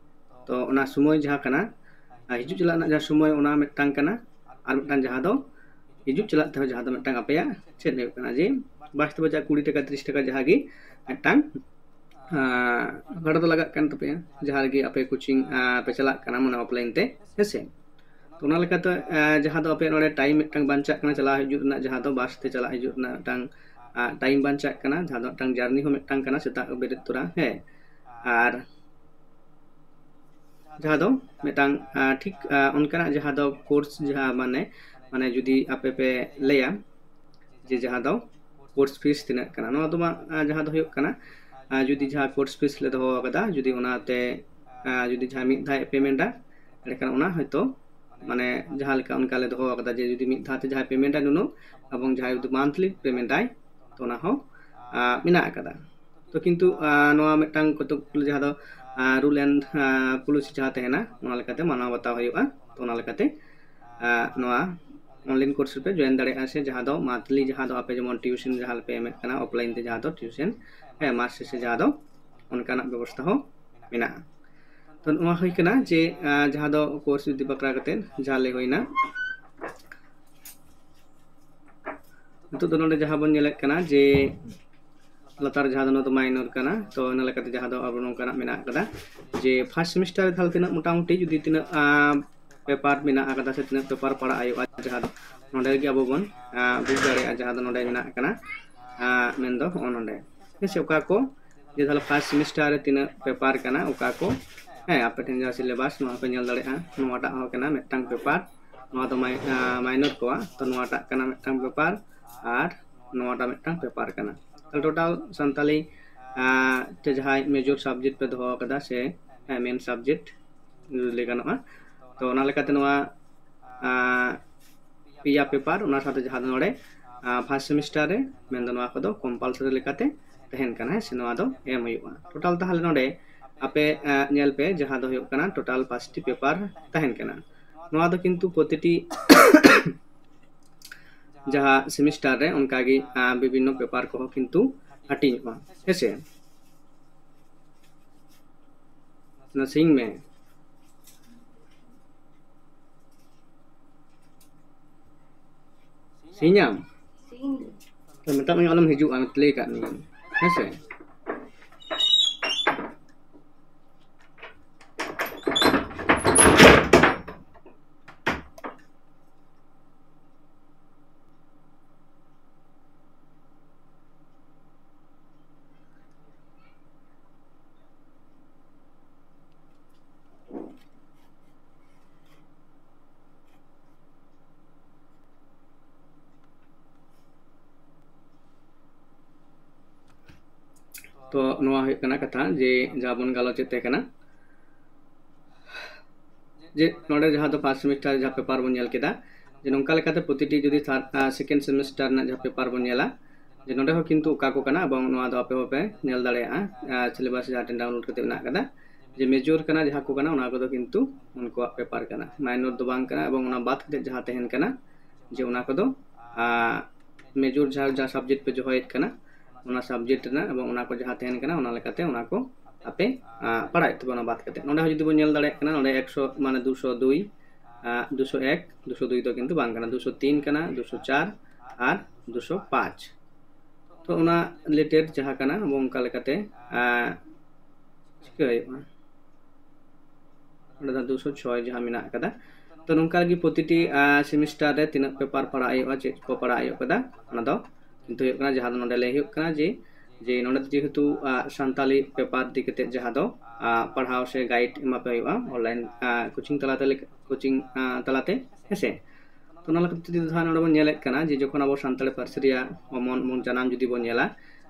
ᱛᱚ ᱚᱱᱟ ᱥᱚᱢᱚᱭ ᱡᱟᱦᱟᱸ ᱠᱟᱱᱟ, ᱟᱨ ᱦᱤᱡᱩᱜ ᱪᱟᱞᱟᱜ ᱨᱮᱱᱟᱜ ᱡᱟᱦᱟᱸ ᱥᱚᱢᱚᱭ, ᱚᱱᱟ ᱢᱤᱫᱴᱟᱝ ᱠᱟᱱᱟ᱾ ᱟᱨ ᱢᱤᱫᱴᱟᱝ ᱡᱟᱦᱟᱸ ᱫᱚ ᱦᱤᱡᱩᱜ ᱪᱟᱞᱟᱜ ᱛᱮᱦᱚᱸ ᱡᱟᱦᱟᱸ ᱫᱚ ᱢᱤᱫᱴᱟᱝ ᱟᱯᱮᱭᱟᱜ ᱪᱮᱫ ᱦᱩᱭᱩᱜ ᱠᱟᱱᱟ ᱡᱮ bus ᱛᱮᱯᱮ ᱪᱟᱞᱟᱜ, ᱠᱩᱲᱤ ᱴᱟᱠᱟ ᱛᱤᱨᱤᱥ ᱴᱟᱠᱟ ᱡᱟᱦᱟᱸ ᱜᱮ ᱢᱤᱫᱴᱟᱝ ᱵᱷᱟᱲᱟ ᱫᱚ ᱞᱟᱜᱟᱜ ᱠᱟᱱ ᱛᱟᱯᱮᱭᱟ, ᱡᱟᱦᱟᱸ ᱨᱮᱜᱮ ᱟᱯᱮ coaching ᱯᱮ ᱪᱟᱞᱟᱜ ᱠᱟᱱᱟ, ᱢᱟᱱᱮ offline ᱛᱮ, ᱦᱮᱸᱥᱮ᱾ ᱛᱚ ᱚᱱᱟ ᱞᱮᱠᱟᱛᱮ ᱡᱟᱦᱟᱸ ᱫᱚ ᱟᱯᱮᱭᱟᱜ ᱱᱚᱰᱮ time ᱢᱤᱫᱴᱟᱝ ᱵᱟᱧᱪᱟᱜ ᱠᱟᱱᱟ, ᱪᱟᱞᱟᱣ ᱦᱤᱡᱩᱜ ᱨᱮᱱᱟᱜ, ᱡᱟᱦᱟᱸ ᱫᱚ bus ᱛᱮ ᱪᱟᱞᱟᱜ ᱦᱤᱡᱩᱜ ᱨᱮᱱᱟᱜ ᱢᱤᱫᱴᱟᱝ time ᱵᱟᱧᱪᱟᱜ ᱠᱟᱱᱟ, ᱡᱟᱦᱟᱸ ᱫᱚ ᱢᱤᱫᱴᱟᱝ journey ᱦᱚᱸ ᱢᱤᱫᱴᱟᱝ ᱠᱟᱱᱟ ᱥᱮᱛᱟᱜ ᱵᱮᱨᱮᱫ ᱛᱚᱨᱟ, ᱦᱮᱸ᱾ ᱟᱨ ᱡᱟᱦᱟᱸ ᱫᱚ ᱢᱤᱫᱴᱟᱝ ᱴᱷᱤᱠ ᱚᱱᱠᱟᱱᱟᱜ ᱡᱟᱦᱟᱸ ᱫᱚ course ᱡᱟᱦᱟᱸ ᱢᱟᱱᱮ, ᱢᱟᱱᱮ ᱡᱩᱫᱤ ᱟᱯᱮ ᱯᱮ ᱞᱟᱹᱭᱟ ᱡᱮ ᱡᱟᱦᱟᱸ ᱫᱚ course fees ᱛᱤᱱᱟᱹᱜ ᱠᱟᱱᱟ, ᱱᱚᱣᱟ ᱫᱚ ᱢᱟ ᱡᱟᱦᱟᱸ ᱫᱚ ᱦᱩᱭᱩᱜ ᱠᱟᱱᱟ ᱡᱩᱫᱤ ᱡᱟᱦᱟᱸ course fees ᱞᱮ ᱫᱚᱦᱚ ᱟᱠᱟᱫᱟ, ᱡᱩᱫᱤ ᱚᱱᱟᱛᱮ ᱡᱩᱫᱤ ᱡᱟᱦᱟᱸ ᱢᱤᱫ ᱫᱷᱟᱣ ᱯᱮᱢᱮᱱᱴᱟ, ᱮᱸᱰᱮᱠᱷᱟᱱ ᱚᱱᱟ ᱦᱚᱭᱛᱳ ᱢᱟᱱᱮ ᱡᱟᱦᱟᱸ ᱞᱮᱠᱟ ᱚᱱᱠᱟ ᱞᱮ ᱫᱚᱦᱚ ᱟᱠᱟᱫᱟ ᱡᱮ ᱡᱩᱫᱤ ᱢᱤᱫ ᱫᱷᱟᱣ ᱛᱮ ᱡᱟᱦᱟᱸᱭ ᱯᱮᱢᱮᱱᱴᱟ ᱱᱩᱱᱟᱹᱜ, ᱮᱵᱚᱝ ᱡᱟᱦᱟᱸᱭ ᱡᱩᱫᱤ monthly ᱯᱮᱢᱮᱱᱴᱟᱭ, ᱛᱚ ᱚᱱᱟ ᱦᱚᱸ ᱢᱮᱱᱟᱜ ᱟᱠᱟᱫᱟ᱾ ᱛᱚ ᱠᱤᱱᱛᱩ ᱱᱚᱣᱟ ᱢᱤᱫᱴᱟᱝ ᱠᱚᱛᱚᱠ ᱡᱟᱦᱟᱸ ᱫᱚ rule and policy ᱡᱟᱦᱟᱸ ᱛᱟᱦᱮᱱᱟ, ᱚᱱᱟ ᱞᱮᱠᱟᱛᱮ ᱢᱟᱱᱟᱣ ᱵᱟᱛᱟᱣ ᱦᱩᱭᱩᱜᱼᱟ᱾ ᱛᱚ ᱚᱱᱟ ᱞᱮᱠᱟᱛᱮ ᱱᱚᱣᱟ online course ᱨᱮᱯᱮ join ᱫᱟᱲᱮᱭᱟᱜᱼᱟ, ᱥᱮ ᱡᱟᱦᱟᱸ ᱫᱚ monthly ᱡᱟᱦᱟᱸ ᱫᱚ ᱟᱯᱮ ᱡᱮᱢᱚᱱ tuition ᱡᱟᱦᱟᱸ ᱯᱮ ᱮᱢᱮᱫ ᱠᱟᱱᱟ offline ᱛᱮ, ᱡᱟᱦᱟᱸ ᱫᱚ tuition, ᱦᱮᱸ, ᱢᱟᱥ ᱥᱮᱥᱮ ᱡᱟᱦᱟᱸ ᱫᱚ ᱚᱱᱠᱟᱱᱟᱜ ᱵᱮᱵᱚᱥᱛᱷᱟ ᱦᱚᱸ ᱢᱮᱱᱟᱜᱼᱟ᱾ ᱛᱚ ᱱᱚᱣᱟ ᱦᱩᱭ ᱠᱟᱱᱟ ᱡᱮ ᱡᱟᱦᱟᱸ ᱫᱚ course ᱤᱫᱤ ᱵᱟᱠᱷᱨᱟ ᱠᱟᱛᱮ ᱡᱟᱦᱟᱸ ᱞᱟᱹᱭ ᱦᱩᱭᱱᱟ᱾ ᱱᱤᱛᱚᱜ ᱫᱚ ᱱᱚᱰᱮ ᱡᱟᱦᱟᱸ ᱵᱚᱱ ᱧᱮᱞᱮᱫ ᱠᱟᱱᱟ ᱡᱮ ᱞᱟᱛᱟᱨ ᱡᱟᱦᱟᱸ ᱫᱚ ᱱᱚᱣᱟ ᱫᱚ minor ᱠᱟᱱᱟ, ᱛᱚ ᱚᱱᱟ ᱞᱮᱠᱟᱛᱮ ᱡᱟᱦᱟᱸ ᱫᱚ ᱟᱵᱚ ᱱᱚᱝᱠᱟᱱᱟᱜ ᱢᱮᱱᱟᱜ ᱟᱠᱟᱫᱟ ᱡᱮ first semester ᱨᱮ ᱛᱟᱦᱚᱞᱮ ᱛᱤᱱᱟᱹᱜ ᱢᱚᱴᱟᱢᱩᱴᱤ ᱡᱩᱫᱤ ᱛᱤᱱᱟᱹᱜ ᱯᱮᱯᱟᱨ ᱢᱮᱱᱟᱜ ᱟᱠᱟᱫᱟ ᱥᱮ ᱛᱤᱱᱟᱹᱜ ᱯᱮᱯᱟᱨ ᱯᱟᱲᱟᱜ ᱦᱩᱭᱩᱜᱼᱟ, ᱡᱟᱦᱟᱸ ᱫᱚ ᱱᱚᱰᱮ ᱜᱮ ᱟᱵᱚ ᱵᱚᱱ ᱵᱩᱡᱽ ᱫᱟᱲᱮᱭᱟᱜᱼᱟ, ᱡᱟᱦᱟᱸ ᱫᱚ ᱱᱚᱰᱮ ᱢᱮᱱᱟᱜ ᱠᱟᱱᱟ, ᱢᱮᱱᱫᱚ ᱦᱚᱸᱜᱼᱚ ᱱᱚᱰᱮ᱾ ᱦᱮᱸ ᱥᱮ, ᱚᱠᱟ ᱠᱚ ᱡᱮ ᱛᱟᱦᱚᱞᱮ ᱯᱷᱟᱥᱴ ᱥᱮᱢᱤᱥᱴᱟᱨ ᱨᱮ ᱛᱤᱱᱟᱹᱜ ᱯᱮᱯᱟᱨ ᱠᱟᱱᱟ, ᱚᱠᱟ ᱠᱚ, ᱦᱮᱸ, ᱟᱯᱮ ᱴᱷᱮᱱ ᱡᱟᱦᱟᱸ ᱥᱤᱞᱮᱵᱟᱥ, ᱱᱚᱣᱟ ᱯᱮ ᱧᱮᱞ ᱫᱟᱲᱮᱭᱟᱜᱼᱟ, ᱱᱚᱣᱟᱴᱟᱜ ᱦᱚᱸ ᱠᱟᱱᱟ ᱢᱤᱫᱴᱟᱝ ᱯᱮᱯᱟᱨ, ᱱᱚᱣᱟ ᱫᱚ ᱢᱟᱭᱱᱚᱨ ᱠᱚᱣᱟᱜ, ᱛᱚ ᱱᱚᱣᱟᱴᱟᱜ ᱠᱟᱱᱟ ᱢᱤᱫᱴᱟᱝ ᱯᱮᱯᱟᱨ ᱟᱨ ᱱᱚᱣᱟᱴᱟᱜ ᱢᱤᱫᱴᱟᱝ ᱯᱮᱯᱟᱨ ᱠᱟᱱᱟ᱾ ᱛᱟᱦᱞᱮ ᱴᱳᱴᱟᱞ ᱥᱟᱱᱛᱟᱞᱤ ᱛᱮ ᱡᱟᱦᱟᱸᱭ ᱢᱮᱡᱚᱨ ᱥᱟᱵᱡᱮᱠᱴ ᱯᱮ ᱫᱚᱦᱚ ᱟᱠᱟᱫᱟ ᱥᱮ ᱢᱮᱱ ᱥᱟᱵᱡᱮᱠᱴ ᱞᱟᱹᱭ ᱜᱟᱱᱚᱜᱼᱟ, ᱛᱚ ᱚᱱᱟ ᱞᱮᱠᱟᱛᱮ ᱱᱚᱣᱟ ᱯᱮᱭᱟ ᱯᱮᱯᱟᱨ, ᱚᱱᱟ ᱥᱟᱶᱛᱮ ᱡᱟᱦᱟᱸ ᱫᱚ ᱱᱚᱰᱮ ᱯᱷᱟᱥᱴ ᱥᱮᱢᱤᱥᱴᱟᱨ ᱨᱮ, ᱢᱮᱱᱫᱚ ᱱᱚᱣᱟ ᱠᱚᱫᱚ ᱠᱚᱢᱯᱟᱞᱥᱟᱨᱤ ᱞᱮᱠᱟᱛᱮ ᱛᱟᱦᱮᱱ ᱠᱟᱱᱟ, ᱦᱮᱸ ᱥᱮ, ᱱᱚᱣᱟ ᱫᱚ ᱮᱢ ᱦᱩᱭᱩᱜᱼᱟ᱾ ᱴᱳᱴᱟᱞ ᱛᱟᱦᱚᱞᱮ ᱱᱚᱰᱮ ᱟᱯᱮ ᱧᱮᱞ ᱯᱮ, ᱡᱟᱦᱟᱸ ᱫᱚ ᱦᱩᱭᱩᱜ ᱠᱟᱱᱟ ᱴᱳᱴᱟᱞ ᱯᱟᱸᱪᱴᱤ ᱯᱮᱯᱟᱨ ᱛᱟᱦᱮᱱ ᱠᱟᱱᱟ᱾ ᱱᱚᱣᱟ ᱫᱚ ᱠᱤᱱᱛᱩ ᱯᱨᱚᱛᱤᱴᱤ ᱡᱟᱦᱟᱸ ᱥᱮᱢᱤᱥᱴᱟᱨ ᱨᱮ ᱚᱱᱠᱟᱜᱮ ᱵᱤᱵᱷᱤᱱᱱᱚ ᱯᱮᱯᱟᱨ ᱠᱚᱦᱚᱸ ᱠᱤᱱᱛᱩ ᱦᱟᱹᱴᱤᱧᱚᱜᱼᱟ, ᱦᱮᱸᱥᱮ᱾ ᱚᱱᱟ ᱥᱤᱧ ᱢᱮ᱾ ᱥᱤᱧᱟᱢ? ᱛᱚ ᱢᱮᱛᱟᱜ ᱢᱮ ᱟᱞᱚᱢ ᱦᱤᱡᱩᱜᱼᱟ, ᱞᱟᱹᱭ ᱠᱟᱜ ᱢᱮᱭᱟ, ᱦᱮᱸ ᱥᱮ? ᱛᱚ ᱱᱚᱣᱟ ᱦᱩᱭᱩᱜ ᱠᱟᱱᱟ ᱠᱟᱛᱷᱟ, ᱡᱮ ᱡᱟᱦᱟᱸ ᱵᱚᱱ ᱜᱟᱞᱚᱪᱮᱫ ᱛᱟᱦᱮᱸ ᱠᱟᱱᱟ, ᱡᱮ ᱱᱚᱰᱮ ᱡᱟᱦᱟᱸ ᱫᱚ ᱯᱷᱟᱥᱴ ᱥᱮᱢᱤᱥᱴᱟᱨ ᱡᱟᱦᱟᱸ ᱯᱮᱯᱟᱨ ᱵᱚᱱ ᱧᱮᱞ ᱠᱮᱫᱟ, ᱡᱮ ᱱᱚᱝᱠᱟ ᱞᱮᱠᱟᱛᱮ ᱯᱨᱚᱛᱤᱴᱤ ᱡᱩᱫᱤ ᱥᱮᱠᱮᱱᱰ ᱥᱮᱢᱤᱥᱴᱟᱨ ᱨᱮᱱᱟᱜ ᱡᱟᱦᱟᱸ ᱯᱮᱯᱟᱨ ᱵᱚᱱ ᱧᱮᱞᱟ, ᱡᱮ ᱱᱚᱰᱮ ᱦᱚᱸ ᱠᱤᱱᱛᱩ ᱚᱠᱟ ᱠᱚ ᱠᱟᱱᱟ, ᱮᱵᱚᱝ ᱱᱚᱣᱟ ᱫᱚ ᱟᱯᱮ ᱦᱚᱸᱯᱮ ᱧᱮᱞ ᱫᱟᱲᱮᱭᱟᱜᱼᱟ ᱥᱤᱞᱮᱵᱟᱥ ᱡᱟᱦᱟᱸ ᱴᱷᱮᱱ ᱰᱟᱣᱩᱱᱞᱳᱰ ᱠᱟᱛᱮ ᱢᱮᱱᱟᱜ ᱠᱟᱫᱟ, ᱡᱮ ᱢᱮᱡᱚᱨ ᱠᱟᱱᱟ ᱡᱟᱦᱟᱸ ᱠᱚ ᱠᱟᱱᱟ, ᱚᱱᱟ ᱠᱚᱫᱚ ᱠᱤᱱᱛᱩ ᱩᱱᱠᱩᱣᱟᱜ ᱯᱮᱯᱟᱨ ᱠᱟᱱᱟ, ᱢᱟᱭᱱᱚᱨ ᱫᱚ ᱵᱟᱝ ᱠᱟᱱᱟ᱾ ᱮᱵᱚᱝ ᱚᱱᱟ ᱵᱟᱫ ᱠᱟᱛᱮ ᱡᱟᱦᱟᱸ ᱛᱟᱦᱮᱱ ᱠᱟᱱᱟ, ᱡᱮ ᱚᱱᱟ ᱠᱚᱫᱚ ᱢᱮᱡᱚᱨ ᱡᱟᱦᱟᱸ, ᱡᱟᱦᱟᱸ ᱥᱟᱵᱡᱮᱠᱴ ᱯᱮ ᱫᱚᱦᱚᱭᱮᱫ ᱠᱟᱱᱟ, ᱚᱱᱟ ᱥᱟᱵᱡᱮᱠᱴ ᱨᱮᱱᱟᱜ, ᱮᱵᱚᱝ ᱚᱱᱟ ᱠᱚ ᱡᱟᱦᱟᱸ ᱛᱟᱦᱮᱱ ᱠᱟᱱᱟ, ᱚᱱᱟ ᱞᱮᱠᱟᱛᱮ ᱚᱱᱟ ᱠᱚ ᱟᱯᱮ ᱯᱟᱲᱦᱟᱣᱮᱫ ᱛᱟᱵᱚᱱᱟ᱾ ᱵᱟᱫ ᱠᱟᱛᱮ ᱱᱚᱰᱮ ᱦᱚᱸ ᱡᱩᱫᱤ ᱵᱚᱱ ᱧᱮᱞ ᱫᱟᱲᱮᱭᱟᱜ ᱠᱟᱱᱟ, ᱱᱚᱰᱮ ᱮᱠᱥᱚ, ᱢᱟᱱᱮ ᱫᱩᱥᱚ ᱫᱩᱭ, ᱫᱩᱥᱚ ᱮᱠ, ᱫᱩᱥᱚ ᱫᱩᱭ ᱫᱚ ᱠᱤᱱᱛᱩ ᱵᱟᱝ ᱠᱟᱱᱟ, ᱫᱩᱥᱚ ᱛᱤᱱ ᱠᱟᱱᱟ, ᱫᱩᱥᱚ ᱪᱟᱨ ᱟᱨ ᱫᱩᱥᱚ ᱯᱟᱸᱪ᱾ ᱛᱚ ᱚᱱᱟ ᱨᱤᱞᱮᱴᱮᱰ ᱡᱟᱦᱟᱸ ᱠᱟᱱᱟ, ᱮᱵᱚᱝ ᱚᱱᱠᱟ ᱞᱮᱠᱟᱛᱮ ᱪᱤᱠᱟᱹ ᱦᱩᱭᱩᱜᱼᱟ, ᱚᱸᱰᱮ ᱫᱚ ᱫᱩᱥᱚ ᱪᱷᱚᱭ ᱡᱟᱦᱟᱸ ᱢᱮᱱᱟᱜ ᱠᱟᱫᱟ, ᱛᱚ ᱱᱚᱝᱠᱟ ᱜᱮ ᱯᱨᱚᱛᱤᱴᱤ ᱥᱮᱢᱤᱥᱴᱟᱨ ᱨᱮ ᱛᱤᱱᱟᱹᱜ ᱯᱮᱯᱟᱨ ᱯᱟᱲᱦᱟᱜ ᱦᱩᱭᱩᱜᱼᱟ, ᱪᱮᱫ ᱠᱚ ᱯᱟᱲᱦᱟᱜ ᱦᱩᱭᱩᱜ ᱠᱟᱫᱟ, ᱚᱱᱟ ᱫᱚ ᱠᱤᱱᱛᱩ ᱦᱩᱭᱩᱜ ᱠᱟᱱᱟ ᱡᱟᱦᱟᱸ ᱫᱚ ᱱᱚᱰᱮ ᱞᱟᱹᱭ ᱦᱩᱭᱩᱜ ᱠᱟᱱᱟ ᱡᱮ ᱡᱮ ᱱᱚᱰᱮ ᱫᱚ ᱡᱮᱦᱮᱛᱩ ᱥᱟᱱᱛᱟᱞᱤ ᱯᱮᱯᱟᱨ ᱤᱫᱤ ᱠᱟᱛᱮ ᱡᱟᱦᱟᱸ ᱫᱚ ᱯᱟᱲᱦᱟᱣ ᱥᱮ ᱜᱟᱭᱤᱰ ᱮᱢᱟ ᱯᱮ ᱦᱩᱭᱩᱜᱼᱟ ᱚᱱᱞᱟᱭᱤᱱ ᱠᱳᱪᱤᱝ ᱛᱟᱞᱟᱛᱮ, ᱠᱳᱪᱤᱝ ᱛᱟᱞᱟᱛᱮ, ᱦᱮᱸᱥᱮ᱾ ᱛᱚ ᱚᱱᱟ ᱞᱮᱠᱟᱛᱮ ᱡᱩᱫᱤ ᱫᱷᱟᱨᱟ ᱱᱚᱰᱮ ᱵᱚᱱ ᱧᱮᱞᱮᱫ ᱠᱟᱱᱟ ᱡᱮ ᱡᱚᱠᱷᱚᱱ ᱟᱵᱚ ᱥᱟᱱᱛᱟᱲᱤ ᱯᱟᱹᱨᱥᱤ ᱨᱮᱭᱟᱜ ᱚᱢᱚᱱ ᱢᱩᱱ ᱡᱟᱱᱟᱢ ᱡᱩᱫᱤ ᱵᱚᱱ ᱧᱮᱞᱟ,